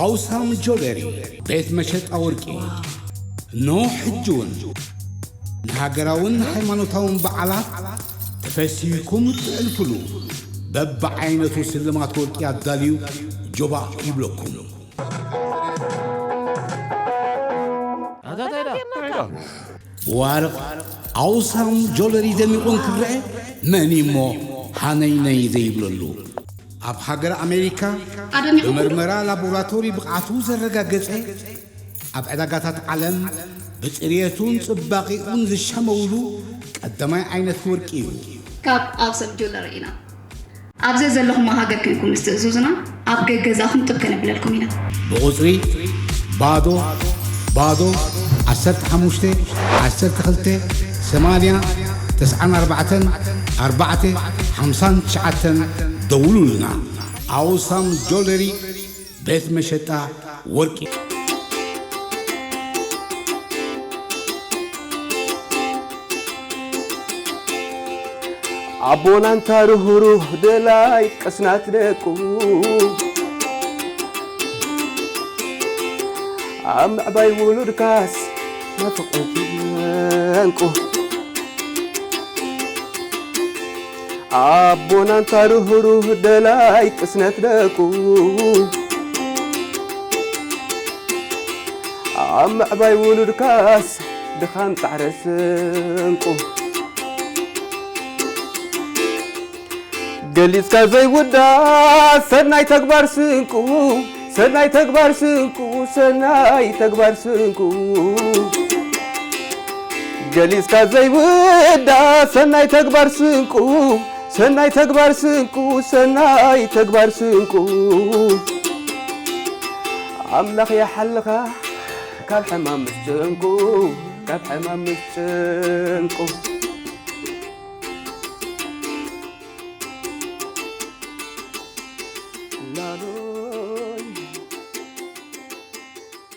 ኣውሳም ጆለሪ ቤት መሸጣ ወርቂ። ኖ ሕጂ እውን ንሃገራውን ሃይማኖታውን በዓላት ተፈሲህኩም እትሕልፉሉ በብዓይነቱ ስልማት ወርቂ ኣዳልዩ ጆባእ ይብለኩም። ብዋርቕ ኣውሳም ጆለሪ ደሚቑ እንክረአ መን እሞ ሃነይነይ ዘይብለሉ? ኣብ ሃገር ኣሜሪካ ኣደሚቑ ብመርመራ ላቦራቶሪ ብቕዓቱ ዘረጋገጸ፣ ኣብ ዕዳጋታት ዓለም ብጽርየቱን ጽባቐኡን ዝሻመውሉ ቀዳማይ ዓይነት ወርቂ እዩ። ካብ ኣውሳም ጆለሪ ኢና። ኣብ ዘዘለኹሞ ሃገር ኮንኩም ምስ ትእዝዙና፣ ኣብ ገገዛኹም ጥብ ከነብለልኩም ኢና። ብቑጽሪ ባዶ ባዶ ዓሰርተ ሓሙሽተ ዓሰርተ ክልተ ሰማንያ ተስዓን ኣርባዕተን ኣርባዕተ ሓምሳን ትሽዓተን ደውሉልና። ኣውሳም ጆለሪ ቤት መሸጣ ወርቂ። ኣቦና እንታ ርህሩህ ደላይ ቅስናት ደቁ፣ ኣብ ምዕባይ ውሉድካስ ናፍቖት ዕንቁ። ኣቦና እንታ ርህሩህ ደላይ ቅስነት ደቁ፣ ኣብ ምዕባይ ውሉድካስ ድኻም ጻዕረ ስንቁ። ገሊጽካ ዘይውዳእ ሰናይ ተግባር ስንቁ፣ ሰናይ ተግባር ስንቁ፣ ሰናይ ተግባር ስንቁ። ገሊጽካ ዘይውዳእ ሰናይ ተግባር ስንቁ፣ ሰናይ ተግባር ስንቁ፣ ሰናይ ተግባር ስንቁ። ኣምላኽ ይሓልኻ ካብ ሕማም ምስ ጭንቁ፣ ካብ ሕማም ምስ ጭንቁ። ላሎይ።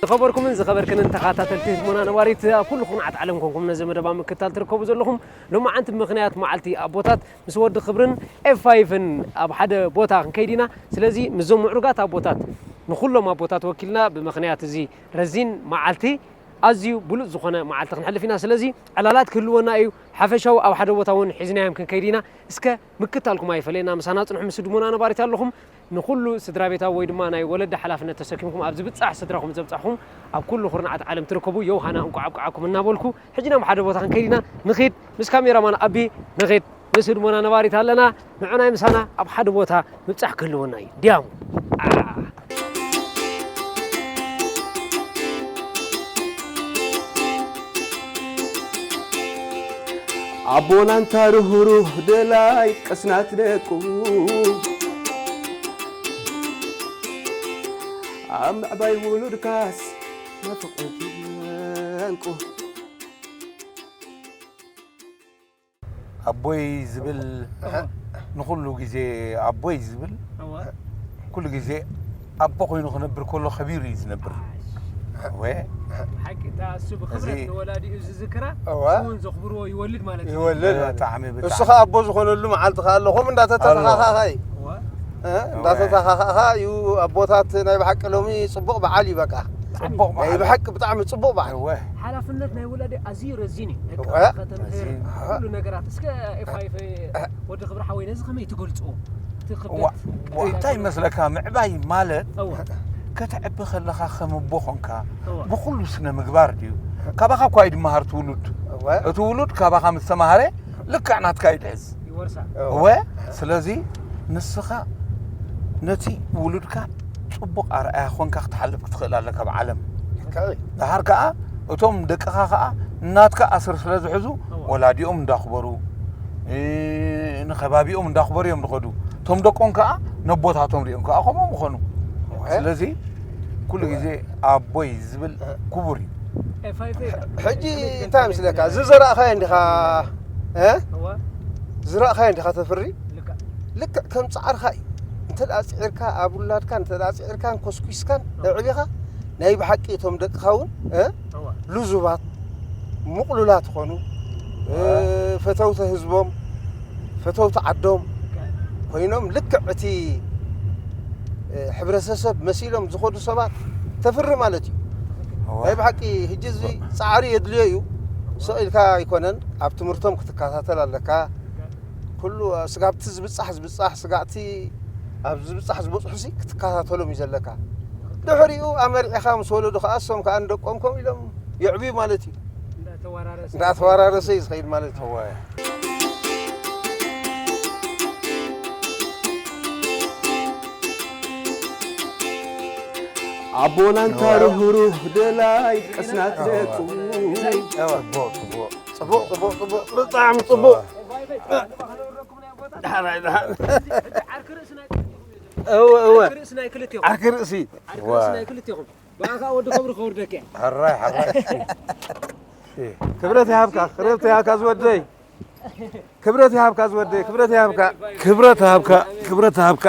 ዝኸበርኩምን ዝኸበርክንን ተኸታተልቲ ህድሞና ነባሪት፣ ኣብ ኩሉ ኩርናዓት ዓለም ኮንኩም ነዚ መደባ ምክታል ትርከቡ ዘለኹም፣ ሎማዓንቲ ብምኽንያት መዓልቲ ኣቦታት ምስ ወዲ ክብርን ኤፍ ፋይቭን ኣብ ሓደ ቦታ ክንከይድ ኢና። ስለዚ ምስዞም ምዕሩጋት ኣቦታት፣ ንኹሎም ኣቦታት ወኪልና ብምኽንያት እዚ ረዚን መዓልቲ ኣዝዩ ብሉጽ ዝኾነ መዓልቲ ክንሕልፍ ኢና። ስለዚ ዕላላት ክህልወና እዩ። ሓፈሻዊ ኣብ ሓደ ቦታ እውን ሒዝናዮም ክንከይድ ኢና። እስከ ምክታልኩም ኣይፈለየና፣ ምሳና ጽንሑ። ምስ ህድሞና ነባሪት ኣለኹም። ንኹሉ ስድራ ቤታዊ ወይ ድማ ናይ ወለዲ ሓላፍነት ተሰኪምኩም ኣብ ዝብጻሕ ስድራኹም ዘብጻሕኹም ኣብ ኩሉ ኩርናዓት ዓለም ትርከቡ ዮሃና እንቋዕ ኣብቅዓኩም እናበልኩ፣ ሕጂ ናብ ሓደ ቦታ ክንከይድ ኢና። ንኺድ፣ ምስ ካሜራማን ኣቢ ንኺድ። ምስ ህድሞና ነባሪት ኣለና። ንዑናይ ምሳና ኣብ ሓደ ቦታ ምብጻሕ ክህልወና እዩ። ድያሙ። ኣ። ኣቦና እንታ ርህሩህ ደላይ ቅስናት ደቁ፣ ኣብ ምዕባይ ውሉድካስ ናፍቖት ዕንቁ። ኣቦይ ዝብል፣ እወ። ንኹሉ ግዜ ኣቦይ ዝብል፣ እወ። ኩሉ ግዜ ኣቦ ኮይኑ ክነብር ከሎ ከቢሩ እዩ ዝነብር። እሺ። እወ። ሓቂ፣ እታ እሱ ብኽብረት እዚ ንወላዲኡ ዝዝክራ፣ እወ። እውን ዘኽብርዎ ይወልድ ማለት እዩ። ይወልድ ማለት እዩ። ብጣዕሚ፣ ብጣዕሚ። እሱ ኸኣ ኣቦ ዝኾነሉ መዓልቲ ኸኣ ኣሎ። ከምኡ እንዳተተኻኻእኻ እዩ። እወ። እ? እወ። እንዳተተኻኻእኻ እዩ። ኣቦታት ናይ ብሓቂ ሎሚ ጽቡቕ በዓል እዩ በቃ። ጽቡቕ ናይ በዓል። ብሓቂ ብጣዕሚ ጽቡቕ በዓል። እወ። ሓላፍነት ናይ ወላዲ ኣዝዩ ረዚን እዩ። ደቅኻ እወ። ከተምህር፣ ረዚን። ኩሉ ነገራት። እስከ ኤፍ ፋይቭ ወዲ ክብሪ ሓወይ ነዚ ከመይ ትገልጽዎ? እቲ ክብደት እዋ፣ እንታይ ይመስለካ፣ ምዕባይ ማለት እዋ። ከተዕቢ ከለኻ ከም ኣቦ ኾንካ እዋ። ብኹሉ ስነ ምግባር ድዩ? ካባኻ እኳ እዩ ድመሃር እቲ ውሉድ። እወ። እቲ ውሉድ ካባኻ ምስ ተማሃረ ልክዕ ናትካ እዩ ድሕዝ። ይወርሳ። እወ። እወ፣ ስለዚ ንስኻ ነቲ ውሉድካ ጽቡቕ ኣርኣያ ኾንካ ክትሓልፍ ክትኽእል ኣለካ ኣብ ዓለም። ልክዕ እዩ። ደሓር ከኣ እቶም ደቅኻ ከኣ ናትካ ኣሰር ስለ ዝሕዙ እወ። ወላዲኦም እንዳኽበሩ፣ እ፣ ንኸባቢኦም እንዳኽበሩ እዮም ዝኸዱ። እቶም ደቆም ከኣ ነቦታቶም ሪኦም ከኣ ከምኦም ይኾኑ። እወ። ስለዚ ኩሉ ግዜ ኣቦይ ዝብል ክቡር እዩ። ኤፍ ፋይቭ። ሕጂ እንታይ ምስለካ? ዝዘራእኻዮ እንዲኻ፣ እ? እወ። ዝዘራእኻዮ እንዲኻ ተፍሪ? ልክዕ። ልክዕ ከም ጻዕርኻ እዩ። እንተ ደኣ ጽዒርካ፣ ኣብ ውላድካ እንተ ደኣ ጽዒርካን ኮስኲስካን እወ። ኣዕቢኻ፣ ናይ ብሓቂ እቶም ደቅኻ እውን፣ እ? እወ። ልዙባት፣ ምቕሉላት ይኾኑ። እ፣ እወ። ፈተውቲ ህዝቦም፣ ፈተውቲ ዓዶም ኮይኖም ልክዕ እቲ፣ ሕብረተሰብ መሲሎም ዝኸዱ ሰባት ተፍሪ ማለት እዩ። ናይ ብሓቂ ሕጂ እዚ ጻዕሪ የድልዮ እዩ። ስቕ ኢልካ ኣይኮነን፣ ኣብ ትምህርቶም ክትከታተል ኣለካ። ኩሉ ስጋብቲ ዝብጻሕ ዝብጻሕ ስጋዕቲ ኣብ ዝብጻሕ ዝበጽሑሲ ክትከታተሎም እዩ ዘለካ። ድሕሪኡ ኣመርዒኻ ምስ ወለዱ ከኣ እሶም ከኣ ንደቆም ከምኡ ኢሎም የዕብዩ ማለት እዩ። እንዳተወራረሰ እንዳተወራረሰ እዩ ዝኸይድ ማለት እዩ። ኣቦና እንታ ርህሩህ ደላይ ቀስናት ደቁ። ጽቡቕ ጽቡቕ ጽቡቕ ጽቡቕ ብጣዕሚ ጽቡቕ። እወ እወ። ዓርኪ ርእሲ ናይ ክልቴኹም። ዓርኪ ርእሲ ናይ ክልቴኹም። ብኣኻ ወዲ ክብሪ ከወርደካ እየ። ሕራይ ሕራይ። ክብረት ይሃብካ፣ ክብረት ይሃብካ ዝወደይ። ክብረት ይሃብካ ዝወደይ፣ ክብረት ይሃብካ። ክብረት ይሃብካ፣ ክብረት ይሃብካ።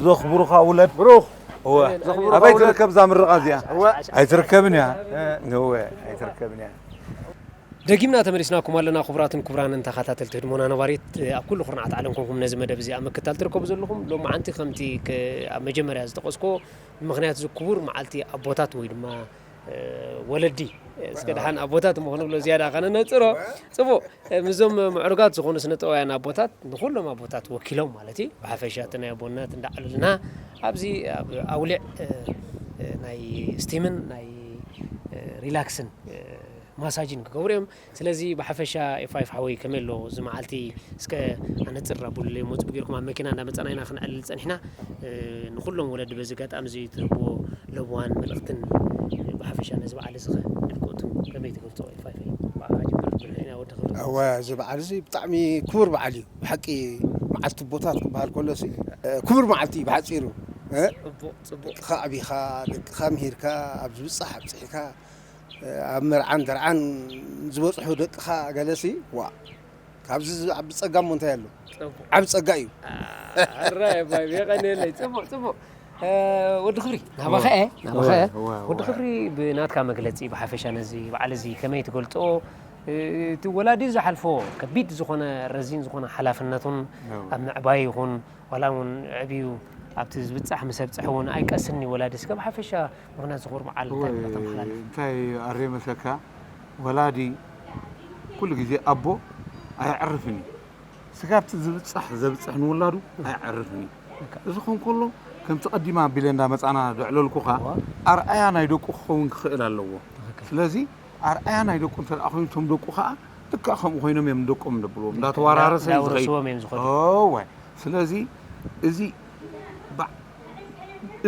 ዘኽብሩኻ ውለድ። ብሩኽ። እወ። ዘኽብሩኻ ኣበይ ውለድ። ትርከብ እዛ ምርቓ እዚኣ? እወ። ኣይትርከብን እያ። እወ፣ ኣይትርከብን እያ። ደጊምና ተመሊስናኩም ኣለና። ክቡራትን ክቡራንን ተኸታተልቲ ህድሞና ነባሪት፣ ኣብ ኩሉ ኩርናዓት ዓለም ኮንኩም ነዚ መደብ እዚ ኣብ ምክታል ትርከቡ ዘለኹም፣ ሎማዓንቲ ከምቲ ከ-፣ ኣብ መጀመርያ ዝጠቐስኮ፣ ብምኽንያት እዚ ክቡር መዓልቲ ኣቦታት ወይ ድማ፣ እ፣ ወለዲ፣ እስከ ደሓን ኣቦታት እሞ ክንብሎ ዝያዳ ከነነጽሮ፣ ጽቡቕ፣ ምስዞም ምዕሩጋት ዝኾኑ ስነ ጥበባውያን ኣቦታት፣ ንኹሎም ኣቦታት ወኪሎም ማለት እዩ፣ ብሓፈሻ እቲ ናይ ኣቦነት እንዳዕለልና ኣብዚ ኣብ ኣውሊዕ፣ እ፣ እ፣ ናይ ስቲምን ናይ፣ እ፣ ሪላክስን፣ እ፣ ማሳጅን ክገብሩ እዮም። ስለዚ ብሓፈሻ ኤፋይፍ ሓወይ ከመይ ኣሎ እዚ መዓልቲ? እስከ ኣነጽር ኣቡሉለይ እሞ ጽቡቅ ጌርኩም ኣብ መኪና እንዳመጻና ኢና ክንዕልል ጸኒሕና። እ፣ ንኹሎም ወለዲ በዚ ኣጋጣሚ እዚ ትህብዎ ለብዋን መልእኽትን ብሓፈሻ ነዚ በዓል እዚ ከ ድምቀቱ ከመይ ትገልጾ? ኤፋይፍ ብኣኻ ጅምር ትብል ኢና ወዲ ክብሪ። እወ፣ እዚ በዓል እዚ ብጣዕሚ ክቡር በዓል እዩ። ብሓቂ መዓልቲ ኣቦታት ክበሃል ከሎ ሲ፣ እ፣ ክቡር መዓልቲ እዩ ብሓጺሩ። እ? ጽቡቅ፣ ጽቡቅ። ደቅኻ ኣዕቢኻ፣ ደቅኻ ምሂርካ፣ ኣብ ዝብጻሕ ኣብጺሕካ፣ ኣብ መርዓን ደርዓን ዝበጽሑ ደቅኻ ገለሲ፣ ዋ፣ ካብዚ ዝዓቢ ጸጋ እሞ እንታይ ኣሎ? ጽቡቕ። ዓቢ ጸጋ እዩ። አ፣ ሕራይ ኣባይ፣ የቐንየለይ። ጽቡቕ፣ ጽቡቕ። እ፣ ወዲ ክብሪ፣ ናባኸ እየ፣ ናባኸ እየ። እወ፣ እወ፣ ወዲ እወ። ክብሪ፣ ብናትካ መግለጺ ብሓፈሻ ነዚ በዓል እዚ ከመይ ትገልጾ? እ፣ እቲ ወላዲ ዝሓልፎ ከቢድ ዝኾነ ረዚን ዝኾነ ሓላፍነቱን እወ። ኣብ ምዕባይ ይኹን ዋላ እውን ዕብዩ ኣብቲ ዝብጻሕ ምስ ኣብጽሐ እውን ኣይቀስኒ ወላዲ እስከ ብሓፈሻ ምኽንያት ዝኽብር በዓል እንታይ እወ፣ ኢልካ ተመሓላልፍ? እንታይ ኣሬ መሰካ ወላዲ ኩሉ ግዜ ኣቦ ኣየዕርፍን እዩ። ስጋብቲ ዝብጻሕ ዘብጽሕ ንውላዱ ኣየዕርፍን እዩ። ልክዕ። እዚ ክኸውን ከሎ ከምቲ ቀዲማ ኣቢለ እንዳመጻና ዘዕለልኩኻ እወ። ኣርኣያ ናይ ደቁ ክኸውን ክኽእል ኣለዎ። ትኽክል። ስለዚ ኣርኣያ ናይ ደቁ እንተ ደኣ ኮይኑ እቶም ደቁ ኸኣ ልክዕ ከምኡ ኮይኖም እዮም ንደቆም ዘብልዎም። እንዳተዋራረሰ እዩ ዝኸይድ። እንዳወረስዎም እዮም ዝኸዱ። እወ። ስለዚ እዚ ባዕ-፣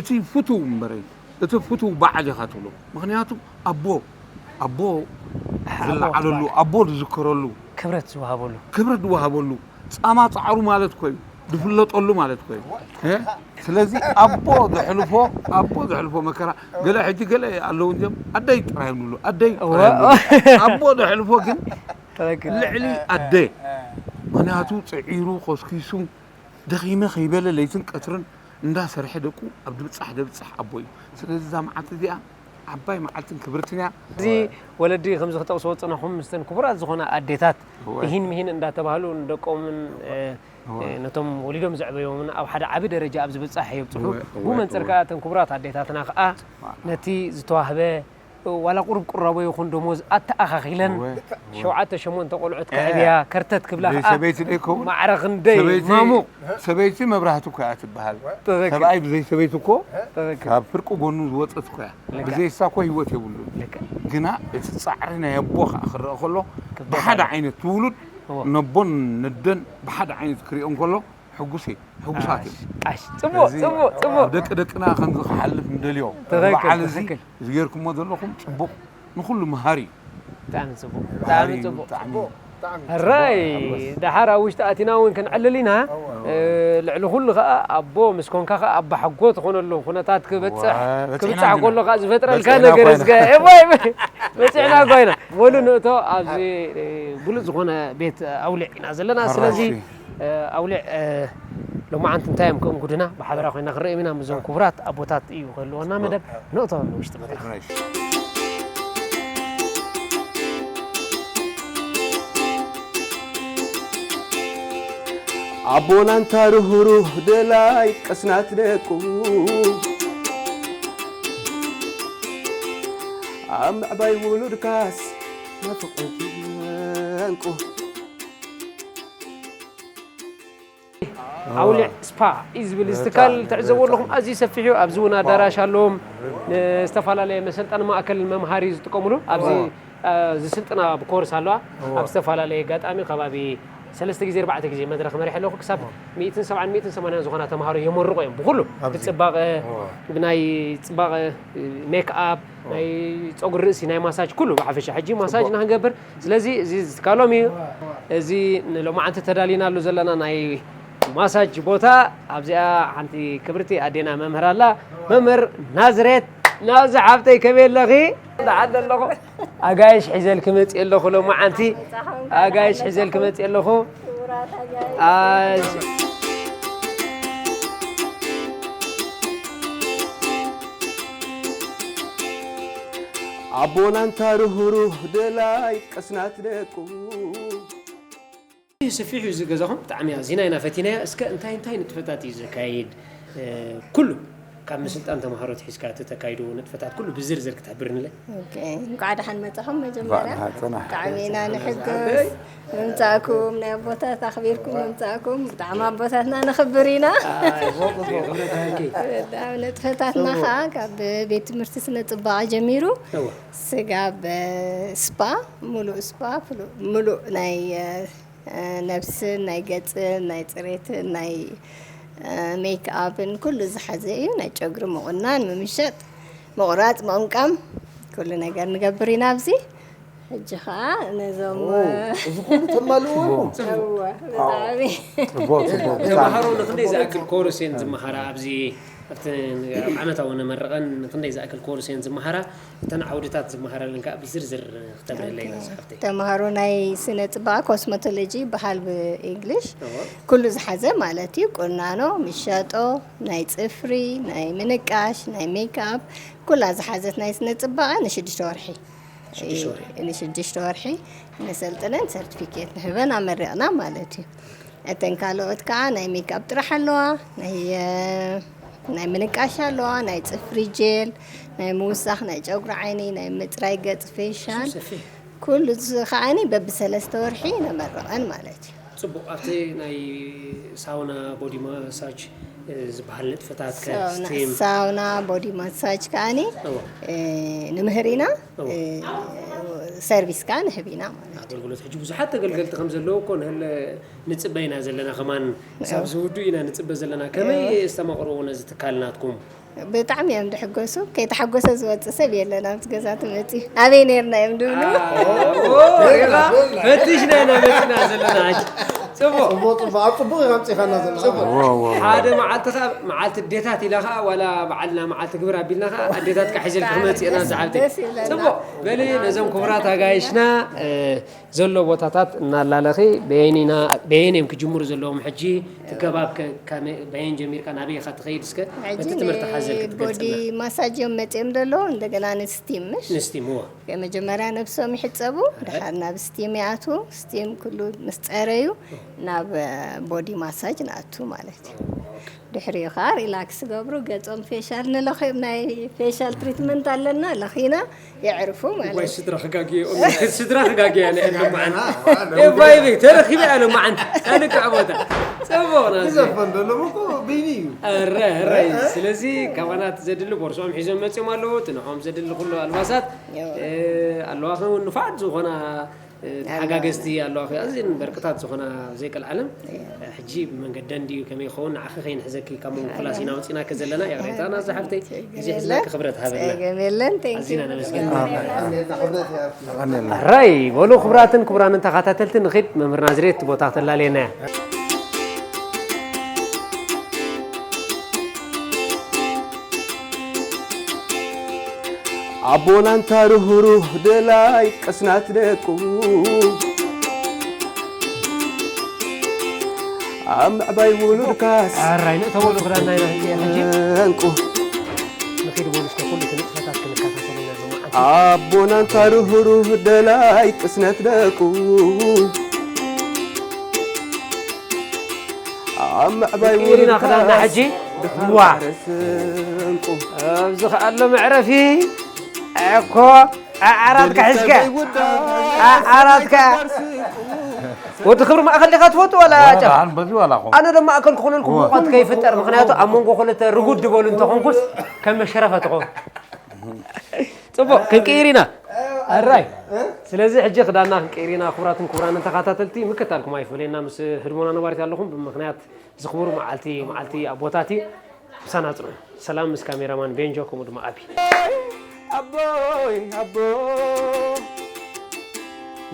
እቲ ፍቱው እምበረይ፣ እቲ ፍቱው በዓል ኢኻ ትብሎ። ምኽንያቱ ኣቦ፣ ኣቦ ኣቦ ዝለዓለሉ፣ ትበሃል። ኣቦ ዝዝከረሉ፣ ክብረት ዝወሃበሉ። ክብረት ዝወሃበሉ፣ ጻማ ጻዕሩ ማለት እኮ እዩ፣ ዝፍለጠሉ ማለት እኮ እዩ። እ? ስለዚ ኣቦ ዘሕልፎ፣ ኣቦ ዘሕልፎ መከራ፣ ገለ ሕጂ ገለ ኣለዉ እንዲዮም፣ ኣደይ ጥራይ እዮም ዝብሉ፣ ኣደይ እወ። ጥራይ እዮም ዝብሉ። ኣቦ ዘሕልፎ ግን ትኽክል። ልዕሊ ኣደ። ምኽንያቱ ጽዒሩ፣ ኮስኪሱ፣ ደኺመ ከይበለ ለይትን ቀትርን እንዳሰርሐ ደቁ ኣብ ድብጻሕ ደብጽሕ ኣቦ እዩ። ስለዚ እዛ መዓልቲ እዚኣ ዓባይ መዓልትን ክብርትን እያ። እዚ ወለዲ ከምዚ ክጠቕስዎ ዝጸናሕኩም ምስተን ክቡራት ዝኾና ኣዴታት እወ። እሂን ምሂን እንዳተባህሉ ንደቆምን፣ እ፣ እወ። እ፣ ነቶም ወሊዶም ዘዕበዮምን ኣብ ሓደ ዓቢ ደረጃ ኣብ ዝብጻሕ የብጽሑ። እወ፣ እወ፣ ብኡ መንጽር እወ። ከኣ እተን ክቡራት ኣዴታትና ከኣ እወ። ነቲ ዝተዋህበ ዋላ ቁሩብ ቁራቦ ይኹን ደሞዝ ኣተኣኻኺለን እወ፣ እወ። ሸውዓተ ሸሞንተ ቆልዑት እ፣ ከዕብያ ከርተት ክብላ ብዘይ ከኣ ሰበይቲ ዶ ይከውን? ማዕረ ክንደይ ሰበይቲ፣ ማሙቕ። ሰበይቲ መብራህቲ እኮ እያ ትበሃል። ትኽክል። ሰብኣይ ብዘይ ሰበይቲ እኮ ትኽክል። ካብ ፍርቂ ጎኑ ዝወፀት እኮ እያ። ልክዕ። ብዘይ እሳ እኮ ህይወት የብሉን። ልክዕ። ግና እቲ ጻዕሪ ናይ ኣቦ ከኣ ክረአ ከሎ ክበሃል። ብሓደ ዓይነት ትውሉድ እወ። ነቦን ነደን ብሓደ ዓይነት ክሪኦ እንከሎ ሕጉስ እየ፣ ሕጉሳት እዮም። ቃሽ፣ ቃሽ። ጽቡቕ፣ ስለዚ ጽቡቕ፣ ጽቡቕ። ኣብ ደቂ ደቅና ከምዚ ክሓልፍ ንደልዮ። ትኽክል፣ በዓል እዚ ትኽክል። እዚ ጌርኩሞ ዘለኹም ጽቡቕ፣ ንኹሉ መሃሪ እዩ። ብጣዕሚ ጽቡቕ፣ መሃሪ ብጣዕሚ እዩ፣ ጽቡቕ። ብጣዕሚ ጽቡቕ። ሕራይ፣ ጽቡቕ። ደሓር ኣብ ውሽጢ ኣቲና እውን ክንዕልል ኢና። እወ። እ፣ ልዕሊ ኩሉ ኸኣ ኣቦ ምስ ኮንካ ኸኣ ኣባ ሓጎ ትኾነሉ ኩነታት ክበጽሕ፣ እወ፣ በጺሕና ክብጻሕ እንዲና። ከሎ ኸኣ ዝፈጥረልካ በጺሕና ነገር ኮይና። እስከ፣ እወ፣ እወ፣ በጺሕና ኮይና። በሉ ንእቶ ኣብዚ፣ እ፣ ብሉጽ ዝኾነ ቤት ኣውሊዕ ኢና ዘለና። ሕራይ፣ ስለዚ እሺ። እ፣ ኣውሊዕ፣ እ፣ ሎማዓንቲ እንታይ እዮም ከእንጉድና ብሓበራ ኮይና ክንርኢ ኢና። ምስዞም ክቡራት ኣቦታት እዩ ክህልወና መደብ። ንእቶ ንውሽጢ መድረኽ። ኣቦና እንታ ርህሩህ ደላይ ቅስናት ደቁ ኣብ ምዕባይ ውሉድካስ ናፍቆት ዕንቁ። ኣውሊዕ ስፓ እዩ ዝብል እዚ ትካል ትዕዘቡ ኣለኹም። ኣዝዩ ሰፊሕ እዩ። ኣብዚ እውን ኣዳራሽ ኣለዎም። ዝተፈላለየ መሰልጠኒ ማእከል መምሃሪ ዝጥቀምሉ ኣብዚ ዝስልጥና ኮርስ ኣለዋ። ኣብ ዝተፈላለየ ኣጋጣሚ ከባቢ ሰለስተ ግዜ ኣርባዕተ ግዜ መድረኽ መሪሐ ኣለኹ። ክሳብ ሚእትን ሰብዓን ሚእትን ሰማንያን ዝኾና ተምሃሮ የመርቑ እዮም። ብኹሉ ብፅባቐ፣ ብናይ ፅባቐ፣ ሜክ ኣፕ፣ ናይ ፀጉሪ ርእሲ፣ ናይ ማሳጅ፣ ኩሉ ብሓፈሻ። ሕጂ ማሳጅ ንክንገብር፣ ስለዚ እዚ ዝትካሎም እዩ። እዚ ንሎማዓንቲ ተዳሊናሉ ዘለና ናይ ማሳጅ ቦታ ኣብዚኣ ሓንቲ ክብርቲ ኣዴና መምህር ኣላ። መምህር ናዝሬት ናብዚ ሓብተይ ከመይ ኣለኺ? ደሓን ኣለኹ። ኣጋይሽ ሒዘልኪ መፅእ ኣለኹ ሎማዓንቲ። ኣጋይሽ ሒዘልኪ መፅእ ኣለኹ። ኣዝ- ኣቦና እንታ ርህሩህ ደላይ ቅስናት ደቁ። ሰፊሕ እዩ እዚ ገዛኹም፣ ብጣዕሚ ኣዚና ኢና ፈቲናዮ። እስከ እንታይ እንታይ ንጥፈታት እዩ ዘካይድ? ኩሉ ካብ ምስልጣን ተምሃሮ ትሒዝካ እቲ ተካይዶ ንጥፈታት ኩሉ ብዝርዝር ክትሕብርንለ። ኦኬ፣ እንኳዕ ደሓን መጻኹም። መጀመርያ ብጣዕሚ ኢና ንሕጎስ ምምጻእኩም፣ ናይ ኣቦታት ኣኽቢርኩም ምምጻእኩም። ብጣዕሚ ኣቦታትና ነኽብር ኢና። ንጥፈታትና ከዓ ካብ ቤት ትምህርቲ ስነ ፅባቐ ጀሚሩ ስጋብ ስፓ፣ ሙሉእ ስፓ፣ ሙሉእ ናይ ነብስን ናይ ገጽን ናይ ጽሬትን ናይ ሜክ ኣፕን ኩሉ ዝሓዘ እዩ። ናይ ጨጉሪ ምቑናን፣ ምምሻጥ፣ ምቑራጽ፣ ምቕምቃም ኩሉ ነገር ንገብር ኢና ኣብዚ። ሕጂ ኸኣ ነዞም እዚ ኩሉ ተማልእዎ እዎ ብጣዕሚ ጽቡቅ ጽቡቅ ብጣዕሚ ተምሃሮ ንክንደይ ዝኣክል ኮርስ እየን ዝመሃራ ኣብዚ ኣብቲ ዓመታዊ ንመርቐን ንክንደይ ዝኣክል ኮርስ እየን ዝመሃራ እተን ዓውድታት ዝመሃራለን ከዓ ብዝርዝር ክተብርህለይ ኢና ዝሓፍተይ። ተምሃሮ ናይ ስነ ፅባቐ ኮስሞቶሎጂ ይበሃል ብእንግሊሽ ኩሉ ዝሓዘ ማለት እዩ። ቁናኖ፣ ምሻጦ፣ ናይ ፅፍሪ፣ ናይ ምንቃሽ፣ ናይ ሜክኣፕ ኩላ ዝሓዘት ናይ ስነ ፅባቐ ንሽዱሽተ ወርሒ ንሽዱሽተ ወርሒ ነሰልጥነን ሰርቲፊኬት ንህበን ኣመሪቕና ማለት እዩ። እተን ካልኦት ከዓ ናይ ሜክኣፕ ጥራሕ ኣለዋ፣ ናይ ናይ ምንቃሽ ኣለዋ፣ ናይ ፅፍሪ ጄል፣ ናይ ምውሳኽ ናይ ጨጉሪ ዓይኒ፣ ናይ ምፅራይ ገፅ ፌሻል ኩሉ እዚ ከዓኒ በብሰለስተ ወርሒ ነመርቐን ማለት እዩ። ፅቡቕ ኣብቲ ናይ ሳውና ቦዲ ማሳጅ ዝበሃል ንጥፈታት ከስቲም ሳውና ቦዲ ማሳጅ ከዓኒ ንምህር ኢና ሰርቪስ ከዓ ንህብ ኢና ማለት እዩ። ኣገልግሎት ሕጂ ብዙሓት ተገልገልቲ ከም ዘለዉ እኮ ንህለ ንፅበ ኢና ዘለና ከማን ክሳብ ዝውዱ ኢና ንፅበ ዘለና ከመይ ዝተማቕርዎ ነዚ ትካል ናትኩም? ብጣዕሚ እዮም ድሕጎሱ ከይተሓጎሰ ዝወፅእ ሰብ የለን ኣብዚ ገዛ ትመፂ ኣበይ ነርና እዮም ድብሉ ፈትሽና ኢና መፂና ዘለና ሕጂ ፅቡቅ ኣብ ፅቡቅ ኢና ምፂኻና ዘለና ሓደ መዓልቲ ከዓ መዓልቲ ኣዴታት ኢላ ከዓ ዋላ በዓልና መዓልቲ ግብር ኣቢልና ከዓ ኣዴታት ከዓ ሒዘልኪ ክመፅእና ዝዓብቲ ፅቡቅ በሊ ነዞም ክቡራት ኣጋይሽና ዘሎ ቦታታት እናላለኺ በየን እዮም ክጅምሩ ዘለዎም ሕጂ እቲ ከባብ በየን ጀሚርካ ናበይ ኢኻ ትኸይድ እስከ በቲ ትምህርቲ ሓዘል ክትገልፅና ቦዲ ማሳጅ እዮም መፅኦም ዘለዉ እንደገና ንስቲም ምሽ ንስቲም እዎ መጀመርያ ነብሶም ይሕፀቡ ድሓር ናብ ስቲም ይኣትዉ ስቲም ኩሉ ምስ ፀረዩ ናብ ቦዲ ማሳጅ ንኣቱ ማለት እዩ ድሕሪኡ ከዓ ሪላክስ ገብሩ ገፆም ፌሻል ንለኺ ናይ ፌሻል ትሪትመንት ኣለና ለኺና የዕርፉ ማለት ወይ ስድራ ክጋግየ ስድራ ክጋግየ ናይ ሎማዓንቲ ኤባይበይ ተረኪበ ኣነ ማዓንቲ ካልእ ከዓ ቦታ ፅቡቕ ናዚ ዘፈን ደለዎ እኮ ብይኒ እዩ ረ ረ ስለዚ ካባና እቲ ዘድሊ ቦርሶም ሒዞም መፅኦም ኣለዉ እቲ ንዖም ዘድሊ ኩሉ ኣልባሳት ኣለዋ ከውን ንፋዓት ዝኾና ተሓጋገዝቲ ኣለዋ ኣዝን በርቅታት ዝኾና ዘይቀልዓለም ሕጂ ብመንገደን ድዩ ከመይ ይኸውን ንዓኺ ከይንሕዘኪ ካብ መንጎ ክላስ ኢና ወፂናኪ ዘለና ይቕሬታ ናዛ ሓፍተይ ግዜ ሒዝናኪ ክብረት ሃበልና ጸገም የለን thank you ኣዚና ነመስግን ኣሜን። ራይ በሉ ክቡራትን ክቡራንን ተኸታተልቲ ንኺድ መምህር ናዝሬት ቦታ ተላለየና እያ ኣቦና እንታ ርህሩህ ደላይ ቅስናት ደቁ ኣብ ምዕባይ ውሉድካስ ኣራይ ንእተወሉ ክዳና ኢና ሕጂ ሕጂ እንቁ ንኺድ በሉ እስከ ኩሉ እቲ ንጥፈታት ክንከታተሉ ኢና ሎማዓንቲ ኣቦና እንታ ርህሩህ ደላይ ቅስነት ደቁ ምዕባይ ኢልና ክዳና ሕጂ። ዋ። ኣብዚ ከኣሎ መዕረፊ እኮ ኣዓራትካ ሒዝካ። ኣዓራትካ። ወዲ ክብሪ ማእከል ዲኻ ትፈቱ ዋላ ጫፍ? ኣነ ዶ ማእከል ክኾነልኩም ሙቐት ከይፍጠር፣ ምኽንያቱ ኣብ መንጎ ክልተ ርጉድ ዝበሉ እንተኾንኩስ ከም መሸረፈ ትኾን። ጽቡቕ፣ ክንቅይር ኢና። ኣራይ። ስለዚ ሕጂ ክዳና ክንቅይር ኢና። ክቡራትን ክቡራንን ተኸታተልቲ፣ ምክታልኩም ኣይፈለየና። ምስ ህድሞና ነባሪት ኣለኹም። ብምኽንያት እዚ ክቡር መዓልቲ፣ መዓልቲ ኣቦታት እዩ። ምሳና ጽንሑ። ሰላም ምስ ካሜራማን ቤንጆ፣ ከምኡ ድማ ኣቢ። ኣቦይ፣ ኣቦ፣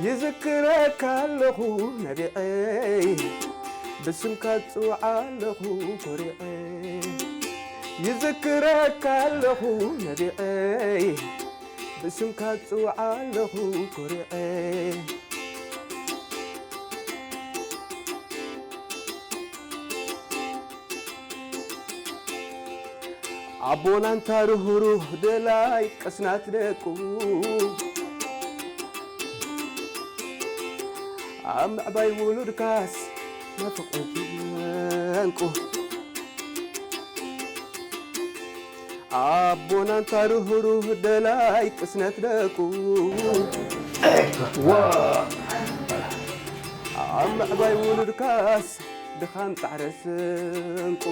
ይዝክረካ ኣለኹ ነቢዐይ፣ ብስምካ ጽውዓ ኣለኹ ኮሪዐ። ይዝክረካ ኣለኹ ነቢዐይ፣ ብስምካ ጽውዓ ኣለኹ ኮሪዐ። ኣቦና እንታ ርህሩህ ደላይ ቅስናት ደቁ፣ ኣብ ምዕባይ ውሉድካስ ናፍቖት ዕንቁ። ኣቦና እንታ ርህሩህ ደላይ ቅስነት ደቁ፣ ኣብ ምዕባይ ውሉድካስ ድኻም ጻዕረ ስንቁ።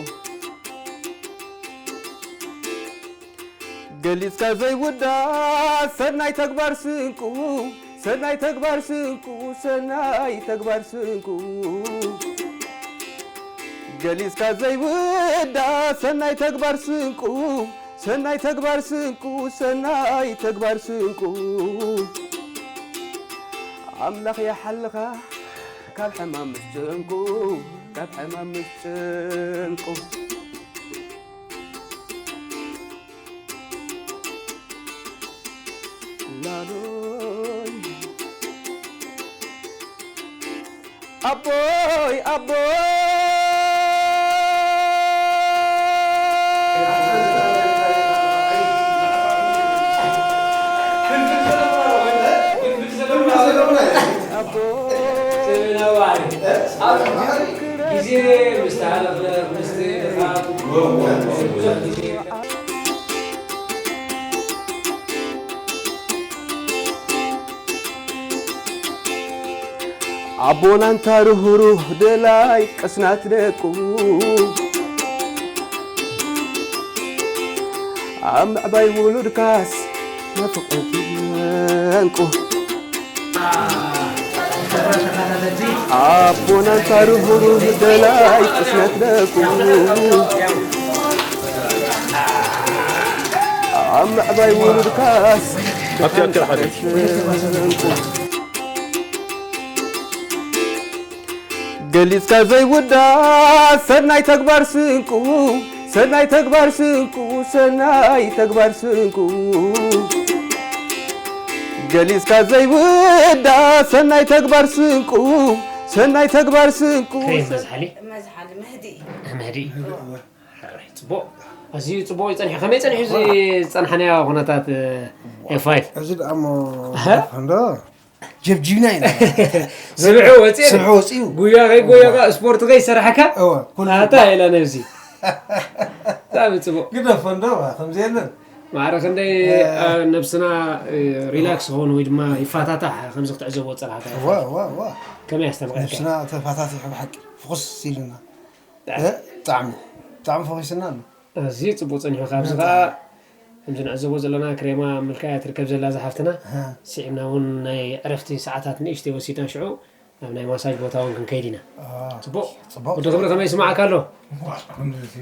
ገሊጽካ ዘይውዳእ ሰናይ ተግባር ስንቁ፣ ሰናይ ተግባር ስንቁ፣ ሰናይ ተግባር ስንቁ። ገሊጽካ ዘይውዳእ ሰናይ ተግባር ስንቁ፣ ሰናይ ተግባር ስንቁ፣ ሰናይ ተግባር ስንቁ። ኣምላኽ ይሓልኻ ካብ ሕማም ምስ ጭንቁ፣ ካብ ሕማም ምስ ጭንቁ። ላሎይ ኣቦይ ኣቦይ። ግዜ ምስ ተሃለኸ፣ ምስ ተሃለኸ ብዙሕ ግዜ። ኣቦና እንታ ርህሩህ ደላይ ቅስናት ደቁ፣ ኣብ ምዕባይ ውሉድካስ ናፍቖት ዕንቁ። ኣቦና እንታ ርህሩህ ደላይ ቅስነት ደቁ፣ ኣብ ምዕባይ ውሉድካስ ኣብቲ፣ ኣብቲ፣ ሓደ። ዕንቁ። ገሊጽካ ዘይውዳእ ሰናይ ተግባር ስንቁ፣ ሰናይ ተግባር ስንቁ፣ ሰናይ ተግባር ስንቁ። ገሊጽካ ዘይውዳእ ሰናይ ተግባር ስንቁ፣ ሰናይ ተግባር ስንቁ። ክሬም መዝሓሊ። መዝሓሊ መህዲ። መህዲ። ሕራይ፣ ጽቡቕ። ኣዝዩ ጽቡቕ እዩ ጸኒሑ። ከመይ ጸኒሑ እዚ ዝጸንሓናዮ ኩነታት፣ ኤፍ ፋይቭ? እዚ ደኣ እሞ ኣሀ። ደፋ እንዶ። ጀብጂብና ኢና። ስብሑ ወፂኡ። ስብሑ ወፂኡ። ጉያ ከይጎየኻ፣ ስፖርት ከይሰራሕካ፣ እወ፣ ኩሉ ኣታ ኢላ ነብሲ። ብጣዕሚ ፅቡቅ። ግደፎ እንዶ፣ ከምዚ የለን። ማዕረ ክንደይ፣ እ፣ እ፣ ነብስና፣ እ፣ ሪላክስ ክኸውን ወይ ድማ ይፋታታሕ ከምዚ ክትዕዘቦ ፀናሕካ? እወ፣ እወ፣ እወ። ከመይ ኣስተምቐልካ? ነብስና ተፋታቲሑ ብሓቂ ፍኹስ ኢልና። ብጣዕሚ። እ፣ ብጣዕሚ፣ ብጣዕሚ ፈኺስና ኣሎ። ኣዝዩ ጽቡቕ ጸኒሑ። ካብዚ ብጣዕሚ። ከኣ ከምዚ ንዕዘቦ ዘለና ክሬማ ኣብ ምልካያ ትርከብ ዘላ እዛ ሓፍትና፣ ኣሃ። ስዒብና እውን ናይ ዕረፍቲ ሰዓታት ንእሽተይ ወሲድና ሽዑ ናብ ናይ ማሳጅ ቦታ እውን ክንከይድ ኢና። ኣዎ። ጽቡቕ። ጽቡቕ። ወዲ ክብሪ ከመይ ይስምዓካ ኣሎ? ዋእ፣ ከምዚ ሲ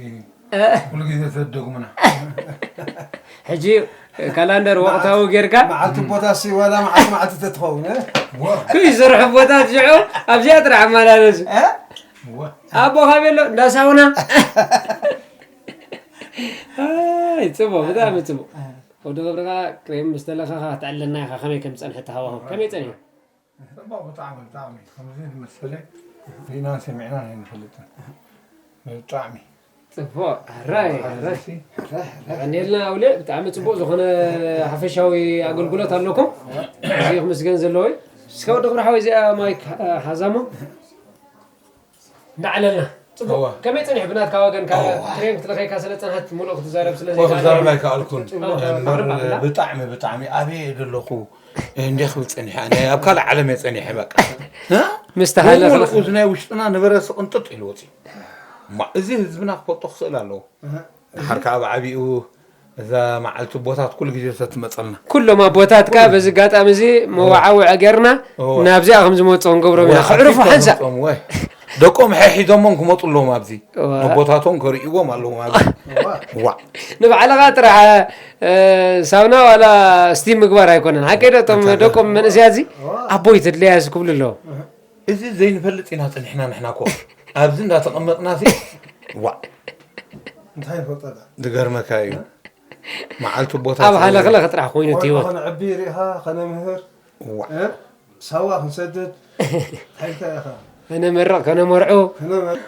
እ። ኩሉ ግዜ ተደግሙና። ሕጂ ካላንደር ወቕታዊ ጌርካ መዓልቲ ቦታ ሲ ዋላ መዓልቲ መዓልቲ ተትኸውን፣ እ? ዋ። ኩሉ ዝሰርሑ ቦታት ሽዑ ኣብዚኣ ጥራሕ ኣመላለሱ። እ? ዋ። ኣቦ ካቤሎ እንዳ ሳውና። ኣይ፣ ጽቡቕ፣ ብጣዕሚ ጽቡቕ። እ። ወዲ ክብርኻ ክሬም ምስ ተለኸኻ ክትዕለና ኢኻ። ከመይ ከም ዝጸንሐ እቲ ሃዋህው? ከመይ ጸኒሑ? ጽቡቕ፣ ብጣዕሚ፣ ብጣዕሚ። ከምዚ ዝመሰለ ርኢናን ሰሚዕናን ኣይንፈልጥን። ብጣዕሚ። ጽቡቕ፣ ሕራይ፣ ሕራይ። ኣዚ የቐንየልና ኣውሌ፣ ብጣዕሚ ጽቡቕ ዝኾነ ሓፈሻዊ ኣገልግሎት ኣለኩም። ኣዝዩ ክምስገን ዘለዎ እዩ። እስከ ወዲ ክብሪ ሓወይ እዚኣ ማይክ ሓዛሞ። እንዳዕለልና። እዋ። ከመይ ጸኒሑ ብናትካ ወገን ካብ እዋ። ትሬን ክትለኸይካ ስለ ጸንሐት ሙሉእ ክትዛረብ ስለ እኮ ዘይከኣለ ክዛረብ ኣይከኣልኩን። እዋ። እምበር ብጣዕሚ፣ ብጣዕሚ ኣበይ እየ ዘለኹ? እንዴ ክብል ጸኒሐ? ኣነ ኣብ ካልእ ዓለም እየ ጸኒሐ በቃ። እ? ምስ ተሃለ ሙሉእ ክልኽ- እዚ ናይ ውሽጥና ነበረ ስቕንጥጥ ኢሉ ወጺኡ። እማ እዚ ህዝብና ክፈልጦ ክኽእል ኣለዎ። እህ። ድሓር ከኣ ብዓቢኡ እዛ መዓልቲ ኣቦታት ኩሉ ግዜ ተትመጸልና። ኩሎም ኣቦታት ከኣ በዚ ኣጋጣሚ እዚ መዋዓውዒ ጌርና እዎ። ናብዚኣ ከም ዝመጹ ክንገብሮም ኢና። እዋ፣ ክዕርፉ ኣኪብ ሓንሳእ። ተመጾም፣ ወይ። ደቆም ሐሒዞሞም ክመጹ ኣለዎም ኣብዚ። እዋ። ኣቦታቶም ከርእይዎም ኣለዎም ኣብዚ። እዋ። እዋ። ንባዕልኻ ጥራሕ፣ እ፣ ሳውና ዋላ ስቲም ምግባር ኣይኮነን። ሓቀይ ዶ? እቶም ኣታ ደቆም መንእሰያት እዚ እዋ። ኣቦይ ተድለያስ ክብሉ ኣለዎም። እህ። እዚ ዘይንፈልጥ ኢና ጸኒሕና ንሕና እኮ። ኣብዚ እንዳተቐመጥና ሲ፣ ዋእ። እንታይ ይፈልጠና? ዝገርመካ እዩ። መዓልቲ ኣቦታት ኣብ ሃለኽለኽ ጥራሕ ኮይኑ እቲ ህይወት። ከነዕቢ ርኢኻ፣ ከነምህር፣ ዋእ። እ? ሳዋ ክንሰድድ፣ እንታይ ኢልካ ኢኻ? ከነመርቕ፣ ከነመርዑ። ከነመር-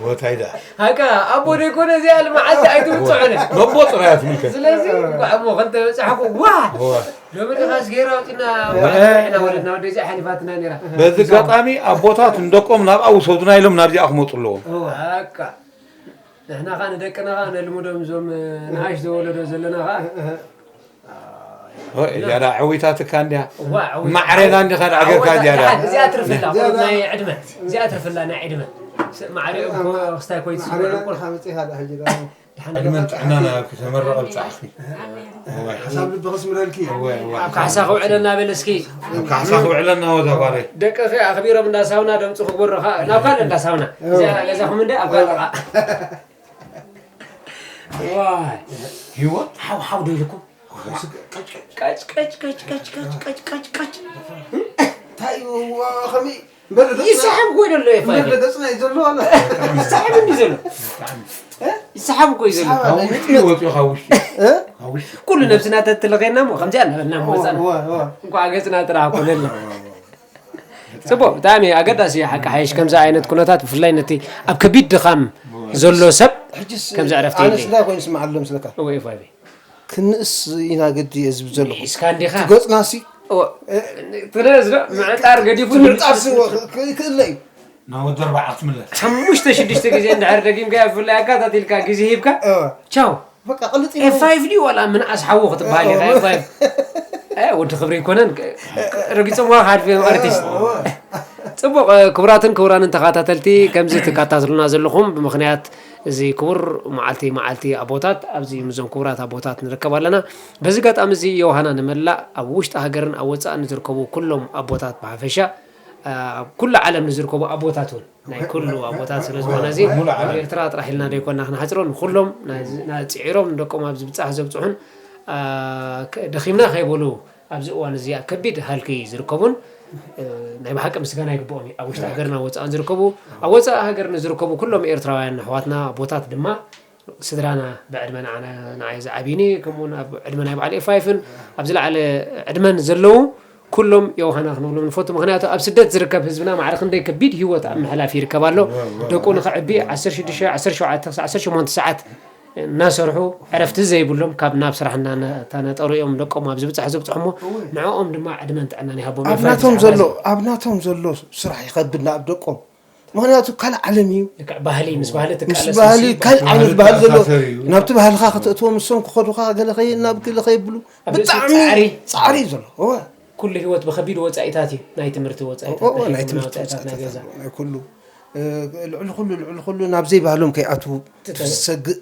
ወታይ ደኣ? ሃቃ፣ ኣቦ ደይኮነ እዚኣ ልመዓልቲ ኣይትውጽዖነ። ነቦ ጥራይ እያ ትምልከት። ስለዚ፣ እንኳዕ እሞ ክልተ በጻሕኩ፣ ዋ! ዋ! ሎሚ ድኻስ ጌራ ኣውጺና፣ ዋ! ንሕና ወለድና ወደ እዚኣ ሓሊፋትና ነይራ። በዚ ኣጋጣሚ ኣቦታት ንደቆም ናብኣ ውሰዱና ኢሎም ናብዚኣ ክመጹ ኣለዎም። እዋ። ሃቃ። ንሕና ኸኣ ንደቅና ኸኣ ነልምዶም እዞም ንኣሽ ዝወለዶ ዘለና ኸኣ። ሆይ፣ እዚኣ ደኣ ዓዊታትካ እንድያ። እዋ፣ ዓዊታ- ማዕሬና እንዲኻ ደኣ ጌርካ ዓዊታ- እዚኣ ደኣ። ደሓን፣ እዚኣ ትርፍላ፣ እዚኣ ደኣ- ናይ ዕድመ። እዚኣ ትርፍላ፣ ናይ ዕድመ። ስ-፣ ማዕሬኦም እኮ ክስታይ ኮይት ማዕሬና ስምዑ እኮ። እንዲኻ መጺኻ ደኣ ሕጂ ደኣ። ደሓን ዕድመን ኣለኻ? ጥዕናን ኣብ ክተመርቕ ኣብጻሕኪ። ኣሜን። እወ። ሓሳብ ልቢ ክስምረልኪ። እወ፣ እወ። ኣብ ካሕሳ ከውዕለና በል እስኪ። ኣብ ካሕሳ ከውዕለና ወዛ ጓለይ። ደቅኺ ኣኽቢሮም እንዳ ሳውና ደምጹ ክግበሩ ኸኣ፣ ናብ ካልእ እንዳ ሳውና። እወ። እዚኣ ገዛኹም እንደ ኣብ ካልእ ኸኣ። ዋይ። ህይወት? ሓው፣ ሓው ዶ ኢልኩም? ቀጭ፣ ቀጭ፣ ቀጭ። እንታይ እዩ? ዋ፣ ከመይ? እምበር ገጽና ይስሓብ እኮ ዘሎ፣ ኤፋይ። እምበር ገጽና እዩ ዘሎ፣ ኣላ። ይስሓብ እንዲ ዘሎ። እ? ይስሓብ እኮ እዩ ዘሎ። ይስሓብ ካብ ኣለ። ውሽጢ ይወጽኡ፣ ካብ ውሽጢ። እ? ካብ ውሽጢ። ኩሉ ነብስና ተትልኸየና እሞ፣ ከምዚኣ እናበልና እሞ እዋ፣ መጻና። እዋ፣ እዋ። እንኳዕ ገጽና ጥራሕ እኮ ነልና። እዋ፣ እዋ፣ እዋ። ጽቡቕ፣ ብጣዕሚ ኣገዳሲ እዩ፣ ሓቂ ሓይሽ። ከምዚ ዓይነት ኩነታት፣ ብፍላይ ነቲ ኣብ ከቢድ ድኻም ዘሎ ሰብ፣ ሕጅስ ከምዚ ዕረፍቲ ኣነስ የድልዮ። እንታይ ኮይኑ ይስምዓሎም ስለካ? እወ፣ ኤፋይ። ክንእስ ኢና ግዲ እየ ዝብል ዘለኹ። ሒዝካ እንዲኻ? እቲ ገጽናሲ እወ። እ፣ ትነእስ ዶ? ምዕጣር ገዲፉ እቲ ምዕጣርሲ ንምእስ እወ፣ ክ-፣ ክእለ እዩ። ናብ ወዲ ኣርባዓ ክትምለስ። ሓሙሽተ ሽዱሽተ ግዜ እንድሕር ደጊምካ፣ ብፍላይ ኣካታቲልካ ግዜ ሂብካ፣ እወ። ቻው። በቃ ቅልጥ እዩ። ኤፍ ፋይቭ ድዩ ዋላ ምንኣስ ሓዉ ክትበሃል ኢኻ፣ እወ። ኤፍ ፋይቭ። እ፣ ወዲ ክብሪ ኣይኮነን። ክ-፣ ክ-፣ ረጊጾምዋ ክሓልፉ እዮም ኣርቲስት። እወ። ጽቡቕ፣ እ፣ ክቡራትን ክቡራንን ተኸታተልቲ፣ ከምዚ ትከታተሉና ዘለኹም ብምኽንያት እዚ ክቡር መዓልቲ፣ መዓልቲ ኣቦታት፣ ኣብዚ ምስዞም ክቡራት ኣቦታት ንርከብ ኣለና። በዚ ኣጋጣሚ እዚ ዮሃና ንመላእ ኣብ ውሽጢ ሃገርን ኣብ ወጻእን ንዝርከቡ ኩሎም ኣቦታት ብሓፈሻ፣ ኣብ ኩሉ ዓለም ንዝርከቡ ኣቦታት እውን፣ ናይ ኩሉ ኣቦታት ስለ ዝኾነ እዚ፣ ሙሉ ዓለም። ኣብ ኤርትራ ጥራሕ ኢልና ደይኮና ክንሓጽሮ፣ ንኩሎም ናይ፣ ናይ ጽዒሮም ንደቆም ኣብዚ ብጻሕ ዘብጽሑን፣ አ፣ ከ-፣ ደኺምና ከይበሉ ኣብዚ እዋን እዚ ኣብ ከቢድ ሃልኪ ዝርከቡን፣ እ፣ ናይ ብሓቂ ምስጋና ይግብኦም እዩ። ኣብ ውሽጢ ሃገርን ኣብ ወጻእን ዝርከቡ፣ ኣብ ወጻኢ ሃገር ንዝርከቡ ኩሎም ኤርትራውያን ኣሕዋትና ኣቦታት ድማ ስድራና ብዕድመ ንዓና፣ ንዓይ ዝዓብዩኒ፣ ከምኡውን ኣብ ዕድመ ናይ በዓል ኤፋይፍን ኣብ ዝለዓለ ዕድመን ዘለዉ ኩሎም ዮሃና ክንብሎም ንፈቱ። ምኽንያቱ ኣብ ስደት ዝርከብ ህዝብና ማዕረ ክንደይ ከቢድ ህይወት ኣብ ምሕላፍ ይርከብ ኣሎ። እወ፣ እወ። ደቁ ንኸዕቢ ዓሰርተ ሽዱሽተ፣ ዓሰርተ ሸውዓተ ክሳዕ ዓሰርተ ሸሞንተ ሰዓት እናሰርሑ ዕረፍቲ ዘይብሎም ካብ ናብ ስራሕ እናነ-፣ እናነጠሩ እዮም ደቆም ኣብ ዝብጻሕ ዘብጽሑ እሞ እወ። ንዕኦም ድማ ዕድመን ጥዕናን ይሃቦም። ኣብ ኤፋይፍ ናቶም ዘሎ፣ ብዛዕባ እዚ ኣብ ናቶም ዘሎ ስራሕ ይኸብድ ንኣብ ደቆም። ምኽንያቱ ካልእ ዓለም እዩ። ልክዕ ባህሊ ምስ ባህሊ ምስ ትቃለስ ባህሊ ምስ ካልእ ዓይነት ባህሊ ባህሊ ዘሎ፣ ተኣሳሰር እዩ። ናብቲ ባህልኻ ከተእትዎም፣ እሶም ክኸዱኻ ገለ ከይ-፣ ናብ ገለ ከይብሉ ኣብ ርእሲ ብጣዕሚ ጻዕሪ። ጻዕሪ እዩ ዘሎ። እወ። ኩሉ ህይወት ብኸቢድ ወጻኢታት እዩ። ናይ ትምህርቲ ወጻኢታት፣ እወ፣ ናይ ናይ ሕክምና ትምህርቲ ወጻኢታት፣ ናይ ወጻኢታት ገዛ። ኣለዎ፣ ናይ ኩሉ። እ፣ ልዕሊ ኩሉ፣ ልዕሊ ኩሉ ናብ ዘይባህሎም ከይኣትዉ ትተ-፣ ትሰግእ።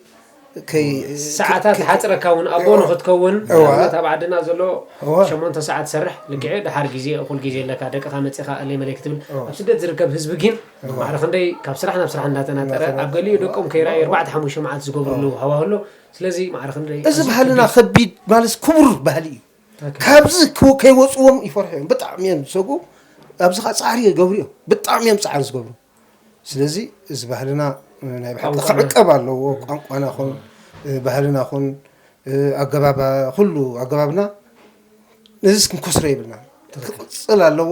ከይ-፣ ሰዓታት ከ-፣ ሓጽረካ እውን ኣቦ እዋ። ንኽትከውን፣ እዋ። ንኣብነት ኣብ ዓድና ዘሎ እዋ። ሸሞንተ ሰዓት ትሰርሕ፣ ልክዕ ድሓር ግዜ፣ እኹል ግዜ ኣለካ፣ ደቅኻ መጺኻ ኣለይ መለይ ክትብል። እዋ። ኣብ ስደት ዝርከብ ህዝቢ ግን እዋ። ማዕረ ክንደይ ካብ ስራሕ ናብ ስራሕ እንዳተናጠረ፣ እንዳተናጠረ። ኣብ ገሊኡ ደቆም ከይረኣዩ እዋ። ኣርባዕተ ሓሙሽተ መዓልቲ ዝገብርሉ እዋ። ሃዋሁ ኣሎ። ስለዚ ማዕረ ክንደይ እዚ ኣዝዩ ባህልና ከቢድ ከቢድ ማለት ክቡር ባህሊ እዩ። ትክክል። ካብዚ ክው-፣ ከይወጽዎም ይፈርሑ እዮም። ብጣዕሚ እዮም ዝሰግኡ። ኣብዚ ኸዓ ጻዕሪ ይገብሩ እዮም። ብጣዕሚ እዮም ጻዕሪ ዝገብሩ። ስለዚ እዚ ባህልና፣ እ፣ ናይ ብሓቂ ቋንቋና። ክዕቀብ ኣለዎ። ቋንቋና ኹን፣ እ፣ ባህልና ኹን፣ እ፣ ኣገባባ፣ ኩሉ ኣገባብና ነዚስ ክንከስሮ የብልና። ትክክል። ክቕጽል ኣለዎ፣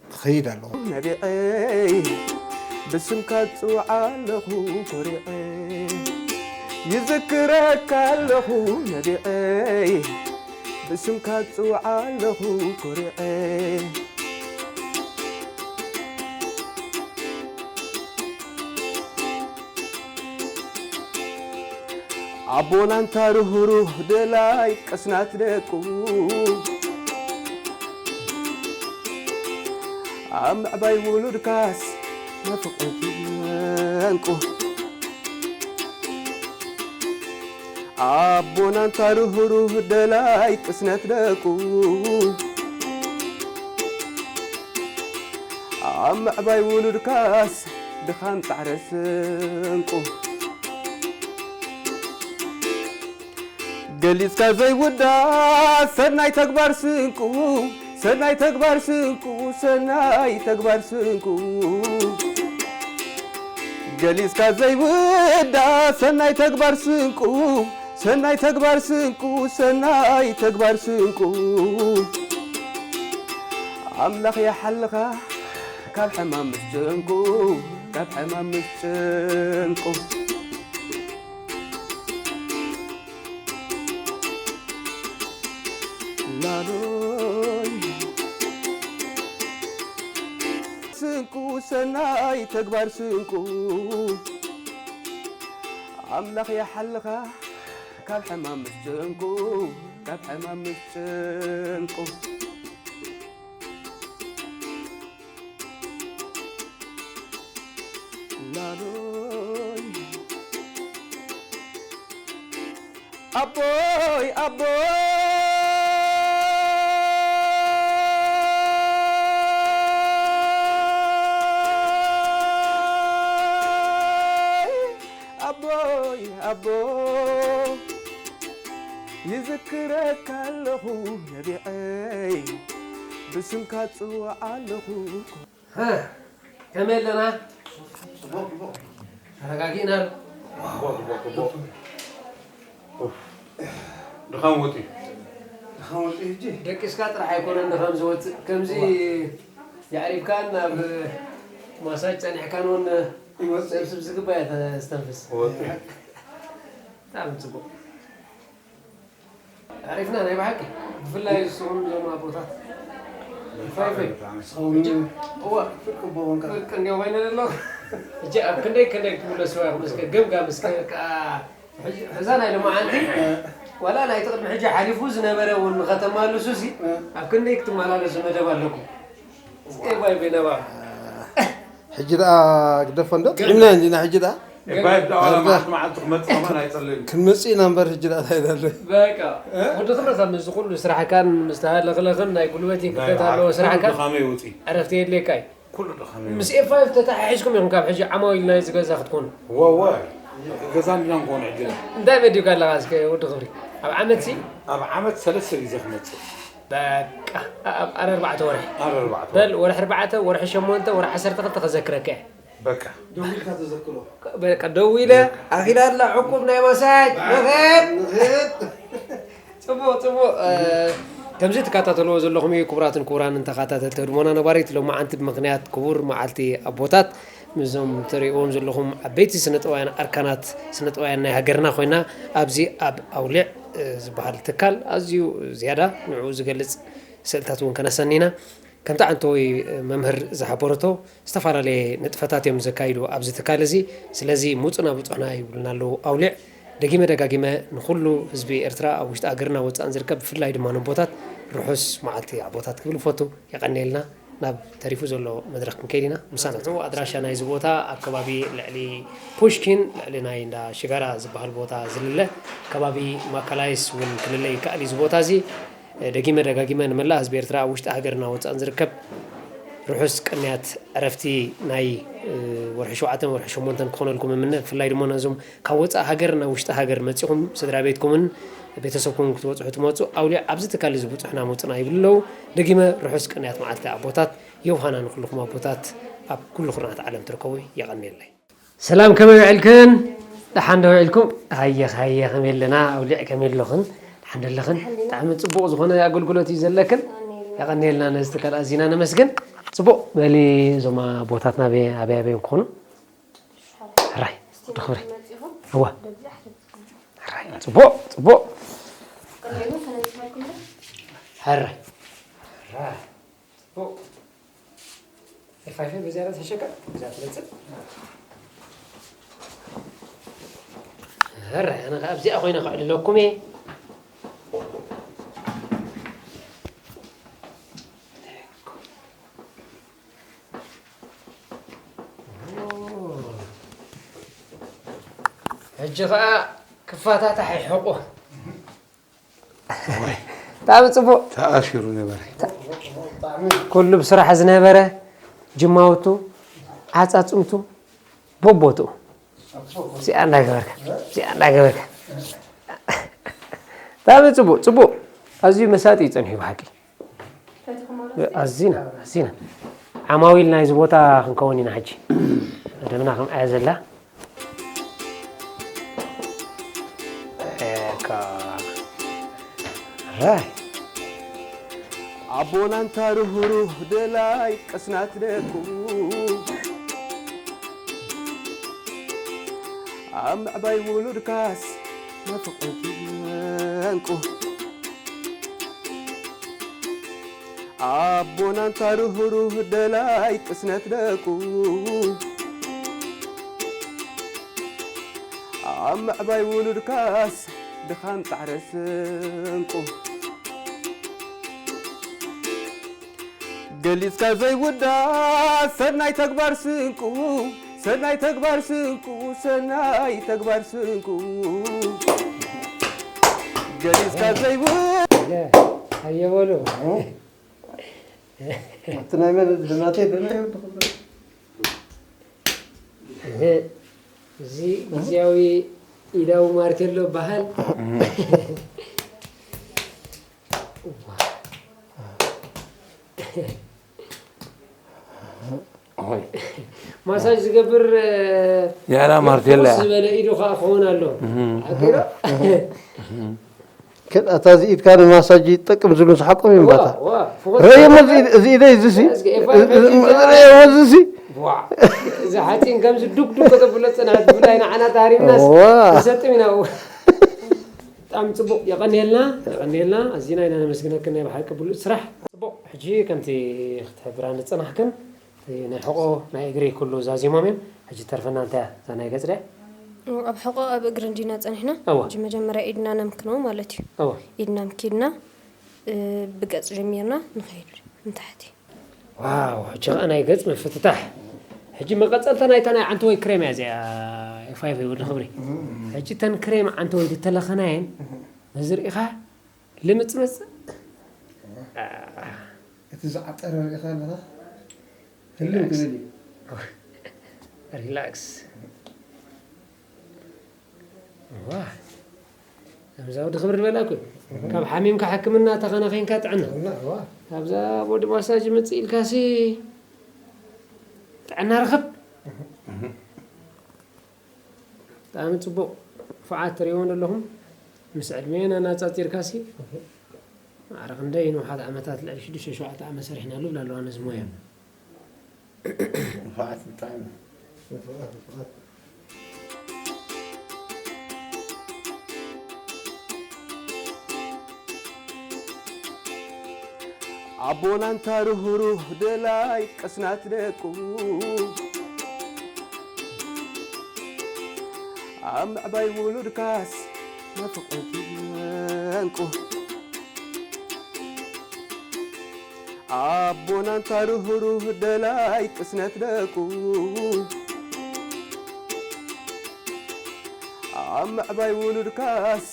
ክኸይድ ኣለዎ። ነቢዐይ ብስምካ ጽውዓ ኣለኹ ኮሪዐ፣ ይዝክረካ ኣለኹ ነቢዐይ ብስምካ ጽውዓ ኣለኹ ኮሪዐ። ኣቦና እንታ ርህሩህ ደላይ ቅስናት ደቁ፣ ኣብ ምዕባይ ውሉድካስ ናፍቖት ዕንቁ። ኣቦና እንታ ርህሩህ ደላይ ቅስነት ደቁ፣ ኣብ ምዕባይ ውሉድካስ ድኻም ጻዕረ ስንቁ። ገሊጽካ ዘይውዳእ ሰናይ ተግባር ስንቁ፣ ሰናይ ተግባር ስንቁ፣ ሰናይ ተግባር ስንቁ። ገሊጽካ ዘይውዳእ ሰናይ ተግባር ስንቁ፣ ሰናይ ተግባር ስንቁ፣ ሰናይ ተግባር ስንቁ። ኣምላኽ ይሓልኻ ካብ ሕማም ምስ ጭንቁ፣ ካብ ሕማም ምስ ጭንቁ። ላሎይ ስንቁ ሰናይ ተግባር ስንቁ፣ ኣምላኽ ይሓልኻ ካብ ሕማም ምስ ጭንቁ፣ ካብ ሕማም ምስ ጭንቁ። ላሎይ ኣቦይ ኣቦይ ኣቦይ ኣቦ ይዝክረካ ኣለኹ ነቢዐይ ብስምካ ጽውዕ ኣለኹ። ከመይ ኣለና? ተረጋጊእና ኣሎ። ድኻም ወፂ ድኻም ወፂ ሕጂ ደቂስካ ጥራሕ ኣይኮነን ድኻም ዝወፅእ ከምዚ የዕሪፍካን ናብ ማሳጅ ፀኒሕካን እውን ይወፅእ። ሰብስብ ዝግባ እያ ተስተንፍስ ወፂ ብጣዕሚ ፅቡቅ ኣሪፍና ናይ ብሓቂ ብፍላይ ዝስኹም እዞም ኣቦታት ፋይፈይ ሰውኒ እዋ ፍርቂ በወንካ ፍርቂ እንዲያው ባይነ ዘሎ ሕጂ ኣብ ክንደይ ክንደይ ትምለስዋ ምስ ገምጋም እስከ ከዓ ሕዛ ናይ ሎማዓንቲ ዋላ ናይ ትቕድሚ ሕጂ ሓሊፉ ዝነበረ እውን ከተማልሱ ሲ ኣብ ክንደይ ክትመላለሱ መደብ ኣለኩም እስከ ባይ ቤነባ ሕጂ ደኣ ግደፎ እንዶ ጥዒምና እንዲና ሕጂ ደኣ እባይ ብዳዋላ መዓልቲ መዓልቲ ክመፅእ ከማን ኣይፀልእን ክንመፅእ ኢና እምበር ሕጂ ደኣ እንታይ ደለ በቃ ወዲ ክብሪ ካብ ምስዚ ኩሉ ስራሕካን ምስ ተሃለኽለኽን ናይ ጉልበት ይክተት ኣለዎ ስራሕካ ድኻመይ ውፅእ ዕረፍቲ የድልየካ እዩ ኩሉ ድኻመይ ምስ ኤፋይፍ ተተሓሒዝኩም ኢኹም ካብ ሕጂ ዓማዊል ናይዚ ገዛ ክትኮኑ ወወ ገዛ እንዲና ንኮኑ ሕጂ እንታይ መዲብካ ኣለኻ እስከ ወዲ ክብሪ ኣብ ዓመት ሲ ኣብ ዓመት ሰለስተ ግዜ ክመፅእ በቃ ኣብ ኣረ ኣርባዕተ ወርሒ ኣረ ኣርባዕተ በል ወርሒ ኣርባዕተ ወርሒ ሸሞንተ ወርሒ ዓሰርተ ክልተ ከዘክረካ እየ በቃ ደዊልካ ተዘክሮ በቃ ደው ኢለ ኣኺላ ኣላ ዕቁብ ናይ ማሳጅ ንኽድ ንኽድ ጽቡቕ ጽቡቕ ከምዚ ትከታተልዎ ዘለኹም እዩ ክቡራትን ክቡራንን ተኸታተልቲ ህድሞና ነባሪት ሎማዓንቲ ብምኽንያት ክቡር መዓልቲ ኣቦታት ምስዞም ትርእይዎም ዘለኹም ዓበይቲ ስነጥበውያን ኣርካናት ስነጥበውያን ናይ ሃገርና ኮይና ኣብዚ ኣብ ኣውሊዕ ዝበሃል ትካል ኣዝዩ ዝያዳ ንዕኡ ዝገልፅ ስእልታት እውን ከነሰኒ ኢና። ከምቲ ዓንተወይ መምህር ዝሓበረቶ ዝተፈላለየ ንጥፈታት እዮም ዘካይዱ ኣብዚ ትካል እዚ። ስለዚ ሙፁ ናብ ብፁዕና ይብሉና ኣለዉ ኣውሊዕ። ደጊመ ደጋጊመ ንኹሉ ህዝቢ ኤርትራ ኣብ ውሽጢ ሃገርና ወፃእን ዝርከብ ብፍላይ ድማ ነቦታት ርሑስ መዓልቲ ኣቦታት ክብል እፈቱ። የቐንየልና። ናብ ተሪፉ ዘሎ መድረኽ ክንከይድ ኢና። ምሳና ኣድራሻ ናይዚ ቦታ ኣብ ከባቢ ልዕሊ ፑሽኪን ልዕሊ ናይ እንዳ ሽጋራ ዝበሃል ቦታ ዝልለ ከባቢ ማካላይስ እውን ክልለ ይከኣል እዩ እዚ ቦታ እዚ። ደጊመ ደጋጊመ ንመላእ ህዝቢ ኤርትራ ኣብ ውሽጢ ሃገርና ወፃእን ዝርከብ ርሑስ ቅንያት ዕረፍቲ ናይ ወርሒ ሸውዓተን ወርሒ ሸሞንተን ክኾነልኩም እምነ። ብፍላይ ድማ ነዞም ካብ ወፃእ ሃገር ናብ ውሽጢ ሃገር መፂኹም ስድራ ቤትኩምን ቤተሰብኩም ክትበፅሑ ትመፁ ኣውሊዕ ኣብዚ ትካል እዚ ብፁሕና መፁና ይብሉ ኣለዉ። ደጊመ ርሑስ ቅንያት መዓልቲ ኣቦታት ዮውሃና ንኩልኹም ኣቦታት ኣብ ኩሉ ኩርናዓት ዓለም ትርከቡ የቐንየለይ። ሰላም ከመይ ውዕልክን? ደሓን ዶ ውዕልኩም? ሃየ ሃየ ከመይ ኣለና? ኣውሊዕ ከመይ ኣለኽን? ደሓን ዶ ኣለኽን? ብጣዕሚ ጽቡቕ ዝኾነ ኣገልግሎት እዩ ዘለክን። የቐንየልና ነዚ ትካል ኣዚና ነመስግን። ጽቡቕ በሊ እዞም ኣቦታትና ኣበይ ኣበይ ኣበይ ክኾኑ? ሕራይ ወዲ ክብሪ እዋ ሕራይ ጽቡቕ ጽቡቕ ሕራይ ሕራይ ጽቡቕ ኤፋይፈ በዚያ ራስ ሸቀ እዛ ትመጽእ ሕራይ ኣነ ኸዓ ኣብዚኣ ኮይነ ከዕልለኩም እየ። ሕጂ ኸዓ ክፋታታ ሓይሕቑ። ብጣዕሚ ጽቡቕ። ተኣሲሩ ነበረ። ኩሉ ብስራሕ ዝነበረ ጅማውቱ ዓጻጽምቱ በቦትኡ እዚኣ እንዳገበርካ እዚኣ እንዳገበርካ ብጣዕሚ ጽቡቕ ጽቡቕ። ኣዝዩ መሳጢ እዩ ጸኒሑ ብሓቂ። ኣዚና ኣዚና ዓማዊል ናይዚ ቦታ ክንከውን ኢና። ሕጂ ደምና ከምኣያ ዘላ። ኤካ። ራይ። ኣቦና እንታ ርህሩህ ደላይ ቅስናት ደቁ፣ ኣብ ምዕባይ ውሉድካስ ናፍቖት ዕንቁ። ኣቦና እንታ ርህሩህ ደላይ ቅስነት ደቁ፣ ኣብ ምዕባይ ውሉድካስ ድኻም ጻዕረ ስንቁ። ገሊጽካ ዘይውዳእ ሰናይ ተግባር ስንቁ፣ ሰናይ ተግባር ስንቁ፣ ሰናይ ተግባር ስንቁ። ገሊጽካ ዘይውዳእ ኣየበሉ። እቲ ናይ መን ድናተይ ድና ይወድኹ። እዚ ግዝያዊ ኢዳዊ ማርቴሎ ይበሃል። ማሳጅ ዝገብር ያላ ማርቴላ ፍኹስ ዝበለ ኢዱ ከዓ ክኸውን ኣሎ። ሓቂዶ? ከ- ኣታ እዚ ኢድካ ንማሳጅ ይጠቅም ዝብሉ ዝሓቆም እዮም ባታ ረየሞ እዚ ኢደይ እዚ ሲ ረየሞ እዚ ሲ እዚ ሓፂን ከምዚ ዱግ ዱግ ከተብሎ ፅንሐት ብፍላይ ንዓና ታሪምናስ ዋ። ተሰጥም ኢና። ብጣዕሚ ፅቡቅ የቀንየልና የቀንየልና ኣዚና ኢና ነመስግነክን ናይ ብሓቂ ብሉፅ ስራሕ ፅቡቅ ሕጂ ከምቲ ክትሕብራ ንፅናሕክን ናይ ሕቆ ናይ እግሪ ኩሉ ዛዚሞም እዮም ሕጂ ተርፈና እንታይ እያ እዛ ናይ ገፅ ድያ ኣብ ሕቆ ኣብ እግሪ እንዲና ፀኒሕና እወ። ሕጂ መጀመርያ ኢድና ነምክኖ ማለት እዩ እወ ኢድና ምኪድና እ፣ ብገፅ ጀሚርና ንኸይድ ንታሕቲ ዋው ሕጂ ከዓ ናይ ገፅ ምፍትታሕ ሕጂ መቐፀልታ ናይታ ናይ ዓንተወይ ክሬም እያ እዚኣ ፋይፍ ወዲ ክብሪ ሕጂ ተን ክሬም ዓንተወይ ዝተለኸናየን ነዚ ርኢኻ ልምፅምፅ እቲ ዝዓጠረ ርኢኻ ኣለኻ ህልው ክብል እዩ ሪላክስ እዋ እዛ ወዲ ክብሪ ዝበላ እኮ ካብ ሓሚምካ ሕክምና ተኸናኺንካ ጥዕና ኣብዛ ቦዲ ማሳጅ ምፅእ ኢልካሲ ጥዕና ረኸብ ብጣዕሚ ፅቡቅ ንፉዓት ትሪእዎም ዘለኹም ምስ ዕድሜ ነናፃፂርካሲ ማዕረ ክንደይ ንውሓት ዓመታት ልዕሊ ሽዱሽተ ሸውዓተ ዓመት ሰሪሕናሉ ብላ ኣለዋ ነዚ ሞያ ንፉዓት ብጣዕሚ ኣቦና እንታ ርህሩህ ደላይ ቀስናት ደቁ ኣብ ምዕባይ ውሉድካስ ናፍቖት ዕንቁ ኣቦና እንታ ርህሩህ ደላይ ቅስነት ደቁ ኣብ ምዕባይ ውሉድካስ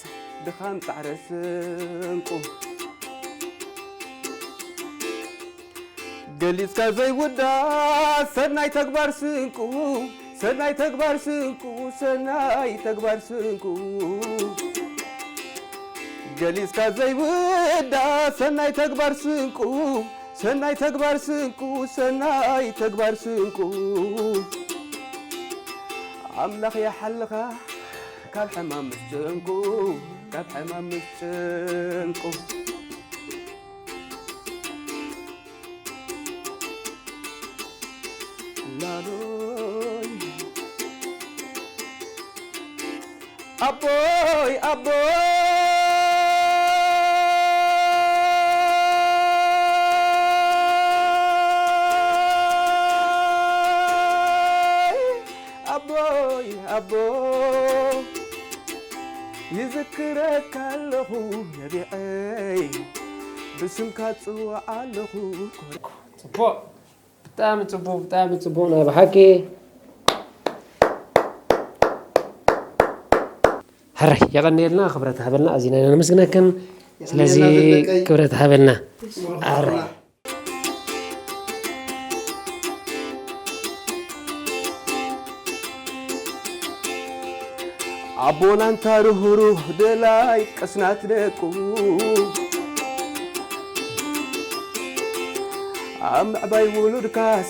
ድኻም ጻዕረ ስንቁ ገሊጽካ ዘይውዳእ ሰናይ ተግባር ስንቁ ሰናይ ተግባር ስንቁ ሰናይ ተግባር ስንቁ ገሊጽካ ዘይውዳእ ሰናይ ተግባር ስንቁ ሰናይ ተግባር ስንቁ ሰናይ ተግባር ስንቁ ኣምላኽ ይሓልኻ ካብ ሕማም ምስ ጭንቁ ካብ ሕማም ምስ ጭንቁ ላሎይ ኣቦይ ኣቦይ ኣቦይ ኣቦይ ይዝክረካ ኣለኹ ነቢዐይ፣ ብስምካ ጽውዕ ኣለኹ። ጽቡቕ፣ ብጣዕሚ ጽቡቕ፣ ብጣዕሚ ጽቡቕ ናይ ብሓቂ። ሕራይ የቐንየልና፣ ክብረት ሃበልና፣ ኣዚና ኢና ነመስግነክን። ስለዚ የቐንየልና ዘለቀይ። ክብረት ሃበልና። ሕራይ። ኣቦና እንታ ርህሩህ ደላይ ቅስናት ደቁ፣ ኣብ ምዕባይ ውሉድካስ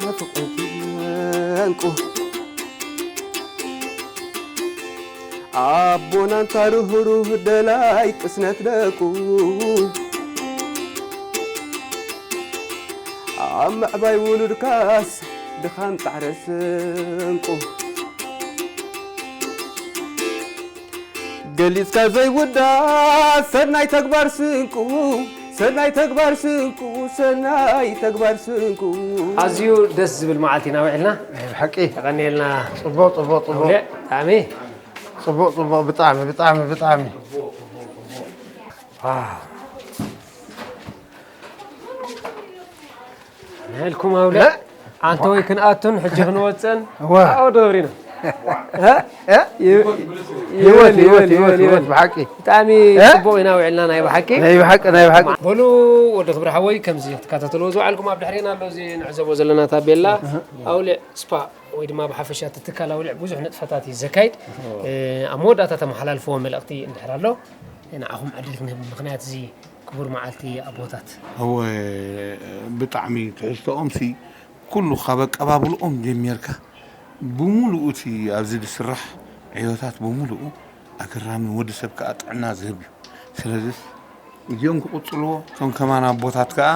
ናፍቖት ዕንቁ። ኣቦና እንታ ርህሩህ ደላይ ቅስነት ደቁ፣ ኣብ ምዕባይ ውሉድካስ ድኻም ጻዕረ ስንቁ። ገሊጽካ ዘይውዳእ ሰናይ ተግባር ስንቁ፣ ሰናይ ተግባር ስንቁ፣ ሰናይ ተግባር ስንቁ። ኣዝዩ ደስ ዝብል መዓልቲ ኢና ውዒልና። ናይ ብሓቂ። የቐንየልና። ጽቡቕ፣ ጽቡቕ፣ ጽቡቕ። ኣውሊዕ፣ ብጣዕሚ። ጽቡቕ፣ ጽቡቕ፣ ብጣዕሚ፣ ብጣዕሚ፣ ብጣዕሚ። ዋው። ንሕልኩም ኣውለ እ? ኣንተ ወይ ክንኣቱን ሕጂ ክንወፅን እዋ። ኣብኡ ዶ ሪና? እ? እ? ይበል፣ ይበል፣ ይበል፣ ይበል፣ ይበል፣ ይበል። ይበል፣ ብሓቂ። ብጣዕሚ እ? ፅቡቕ ኢና ውዒልና ናይ ብሓቂ። ናይ ብሓቂ፣ ናይ ብሓቂ። በሉ ወዲ ክብሪ ሓወይ ከምዚ ክትከታተልዎ ዝውዓልኩም ኣብ ድሕሬና ኣሎ እዚ ንዕዘቦ ዘለና ታቤላ እህ። ኣውሊዕ ስፓ ወይ ድማ ብሓፈሻ እቲ ትካል ኣውሊዕ ብዙሕ ንጥፈታት እዩ ዘካይድ። እህ። እ፣ ኣብ መወዳእታ ተመሓላልፍዎ መልእኽቲ እንድሕር ኣሎ ንዓኹም ዕድል ክንህብ ምኽንያት እዚ ክቡር መዓልቲ ኣቦታት። እወ፣ ብጣዕሚ ትሕዝቶኦም ሲ ኩሉ ካብ ኣቀባብልኦም ጀሚርካ ብምሉኡ እቲ ኣብዚ ዝስራሕ ዕዮታት ብምሉኡ ኣገራሚ፣ ንወዲ ሰብ ከኣ ጥዕና ዝህብ እዩ። ስለዚስ እዚኦም ክቕጽልዎ፣ እቶም ከማን ኣቦታት ከኣ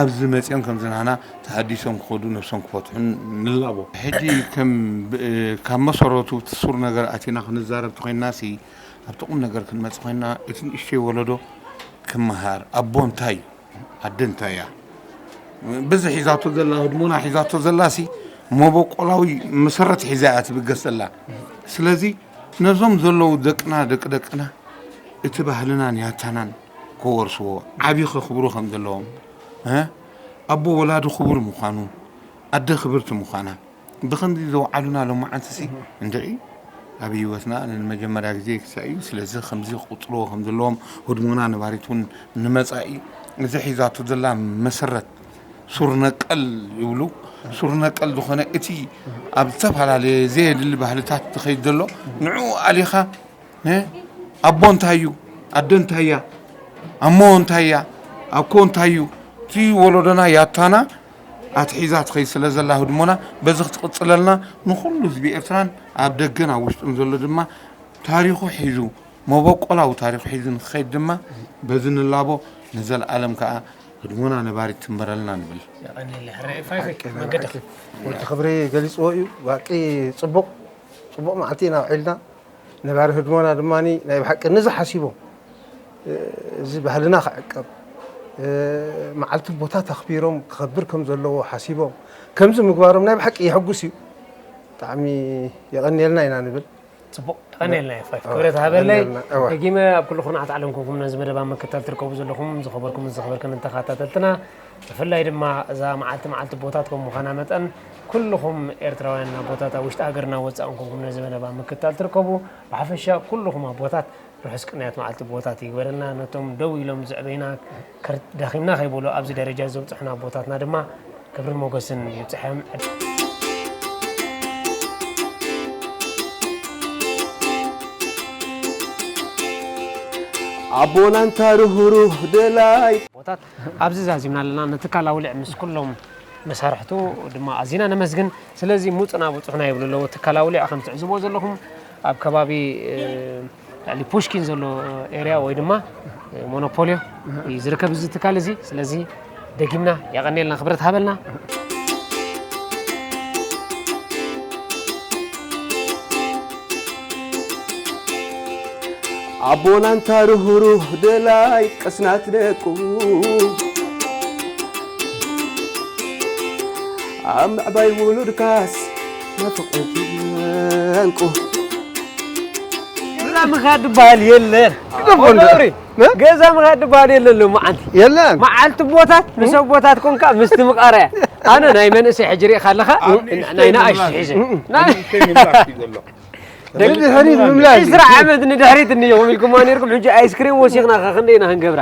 ኣብዚ መጺኦም ከምዚ ናህና ተሃዲሶም ክኸዱ ነብሶም ክፈትሑን ንላቦ። ሕጂ ከም ብ-፣ ካብ መሰረቱ እቲ ሱር ነገር ኣቲና ክንዛረብ ተኾይንና ሲ ኣብቲ ቁም ነገር ክንመጽእ ኮይንና፣ እቲ ንእሽተይ ወለዶ ክመሃር፣ ኣቦ እንታይ እዩ? ኣደ እንታይ እያ? በዚ ሒዛቶ ዘላ፣ ህድሞና ሒዛቶ ዘላሲ መበቆላዊ መሰረት ሒዛ እያ ትብገስ ዘላ። ስለዚ ነዞም ዘለዉ ደቅና፣ ደቂ ደቅና እቲ ባህልናን ያታናን ክወርስዎ፣ ዓቢ ከኽብሩ ከም ዘለዎም፣ እ? ኣቦ ወላዲ ክቡር ምዃኑ፣ ኣደ ክብርቲ ምዃና፣ ብኸምዚ ዘውዓሉና ሎማዓንትሲ እንድዒ ኣብ ህይወትና ንመጀመርያ ግዜ ክሳእ እዩ። ስለዚ ከምዚ ክቕጽልዎ ከም ዘለዎም ህድሞና ነባሪት እውን ንመጻኢ እዚ ሒዛቶ ዘላ መሰረት ሱር ነቀል ይብሉ። ሱር ነቀል ዝኾነ እቲ ኣብ ዝተፈላለየ ዘየድሊ ባህልታት ዝኸይድ ዘሎ ንዕኡ ኣሊኻ እ? ኣቦ እንታይ እዩ? ኣደ እንታይ እያ? ኣሞ እንታይ እያ? ኣኮ እንታይ እዩ? እቲ ወለዶና ያታና ኣትሒዛ ትኸይድ ስለ ዘላ ህድሞና በዚ ክትቕጽለልና ንኹሉ ህዝቢ ኤርትራን ኣብ ደገን ኣብ ውሽጥን ዘሎ ድማ ታሪኹ ሒዙ መበቆላዊ ታሪኹ ሒዙ ንክኸይድ ድማ በዚ ንላቦ ንዘለኣለም ከኣ ህድሞና ነባሪት ትንበረልና ንብል። የቐንየለይ ሕራይ ፋይፈይ መንገድኻ። ወዲ ክብሪ ገሊጽዎ እዩ። ባቂ ጽቡቕ፣ ጽቡቕ መዓልቲ ኢና ውዒልና። ነባሪ ህድሞና ድማ ናይ ብሓቂ ነዚ ሓሲቦም፣ እ፣ እዚ ባህልና ክዕቀብ፣ እ፣ መዓልቲ ቦታት ኣኽቢሮም ክኸብር ከም ዘለዎ ሓሲቦም ከምዚ ምግባሮም ናይ ብሓቂ የሐጉስ እዩ። ብጣዕሚ የቐንየልና ኢና ንብል። ጽቡቕ፣ የቐንየልና እዩ ፋይፍ። እወ፣ ክብረት ሃበለይ። የቐንየልና፣ እወ። ደጊመ ኣብ ኩሉ ኩርናዓት ዓለም ኮንኩም ነዚ መደብ ኣብ ምክትታል ትርከቡ ዘለኹም ዝኸበርኩምን ዝኸበርክን ተኸታተልትና፣ ብፍላይ ድማ እዛ መዓልቲ መዓልቲ ኣቦታት ከም ምዃና መጠን፣ ኩልኹም ኤርትራውያን ኣቦታት ኣብ ውሽጢ ሃገርና ወጻእን ኮንኩም ነዚ መደብ ኣብ ምክትታል ትርከቡ፣ ብሓፈሻ ኩልኹም ኣቦታት ርሑስ ቅንያት መዓልቲ ኣቦታት ይግበረልና። ነቶም ደው ኢሎም ዘዕበይና፣ ከር-፣ ደኺምና ከይበሉ ኣብዚ ደረጃ ዘብጽሑና ኣቦታትና ድማ ክብርን ሞገስን ይብጽሖም። ኣቦና እንታ ርህሩህ ደላይ። ኣቦታት ኣብዚ ዛዚምና ኣለና። ንትካል ኣውሊዕ ምስ ኩሎም መሳርሕቱ ድማ ኣዚና ነመስግን። ስለዚ ሙጽና ብጹሕና ይብሉ ኣለዉ። ትካል ኣውሊዕ ከም ትዕዝቦ ዘለኹም ኣብ ከባቢ፣ እ፣ ልዕሊ ፑሽኪን ዘሎ ኤርያ ወይ ድማ ሞኖፖልዮ እዩ ዝርከብ እዚ ትካል እዚ። ስለዚ ደጊምና የቐንየልና፣ ክብረት ሃበልና። ኣቦና እንታ ርህሩህ ደላይ ቅስናት ደቁ፣ ኣብ ምዕባይ ውሉድካስ ናፍቖት ዕንቁ። ምኻድ ዝበሃል የለን። ክደፎ እንደ- ገብሪ፣ እ? ገዛ ምኻድ ዝበሃል የለን። ሎማዓንቲ የለን መዓልቲ ቦታት ምስ ኣቦታት ኮንካ ምስቲ ምቃርያ። ኣነ ናይ መንእሰይ ሕጂ ሪኢኻ ኣለኻ። ናይ ንኣሽቱ ሒዘ። ናይ- ንድሕሪት ምምላስ እዩ። ዕስራ ዓመት ንድሕሪት እንዮ ኢልኩማ ነርኩም። ሕጂ ኣይስክሬም ወሲኽና ከ ክንደይ ኢና ክንገብራ?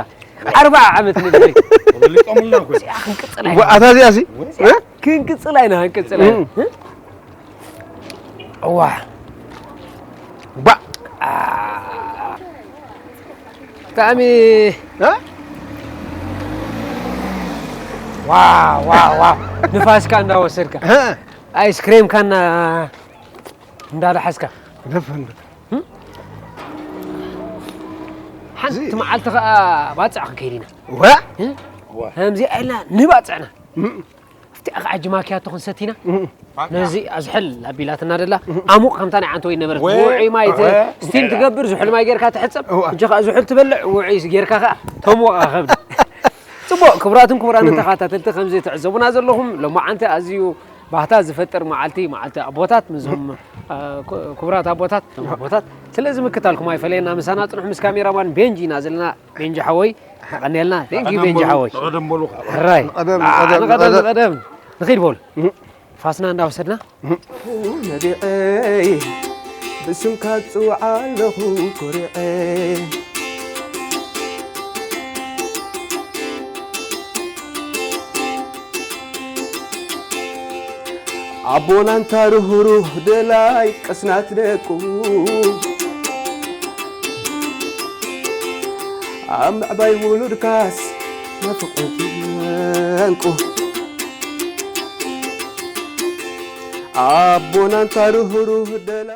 ኣርባዓ ዓመት ንድሕሪት። ተበሊጾምልና እኮ። እዚኣ ክንቅጽል ዋ፣ ኣታ እዚኣ ሲ እ? ክንቅጽል ኣይና ክንቅጽል ኣይና። እ? እዋ ባ ብጣዕሚ እ? ዋ ዋ ዋ ንፋስካ እንዳወሰድካ እ? ኣይስክሬምካ እና እንዳዳሓዝካ ክደፎ እንደ- ሓንቲ መዓልቲ ከዓ ባፅዕ ክንከይድ ኢና። ዋ ከምዚኣ ኢልና ንባፅዕና ኣብቲኣ ከዓ ጅማክያቶ ክንሰቲና ነዚ ኣዝሕል ኣቢላትና ደላ ኣሙቕ ከምታ ናይ ዓንተ ወይ ነበረት ወ- ውዑይ ማይ እቲ ወ- ስቲም ትገብር ዝሑል ማይ ጌርካ ትሕፀብ እዋ። እጂ ከዓ ዝሑል ትበልዕ ውዑይ ጌርካ ከዓ ተሙቕ ከብድ። ፅቡቅ ክቡራትን ክቡራን ተኸታተልቲ ከምዚ ትዕዘቡና ዘለኹም ሎማዓንቲ ኣዝዩ ባህታ ዝፈጥር መዓልቲ መዓልቲ ኣቦታት ምስዞም እ፣ ክቡራት ኣቦታት ኣቦታት ስለዚ ምክታልኩም ኣይፈለየና ምሳና ፅንሑ ምስ ካሜራማን ቤንጂ ኢና ዘለና። ቤንጂ ሓወይ ቀንየልና። Thank you ቤንጂ ሓወይ። ተቐደም በሉ። ሕራይ ንቐደም፣ ኣ፣ ንቐደም፣ ንቐደም ንቐደም። ንቐደም ንኺድ በሉ ፋስና እንዳወሰድና ነቢዐይ ብስምካ ጽውዓ ኣለኹ ኮሪዐ ኣቦና እንታ ርህሩህ ደላይ ቀስናት ደቁ ኣብ ምዕባይ ውሉድካስ ናፍቆት ዕንቁ ኣቦና እንታ ርህሩህ ደላይ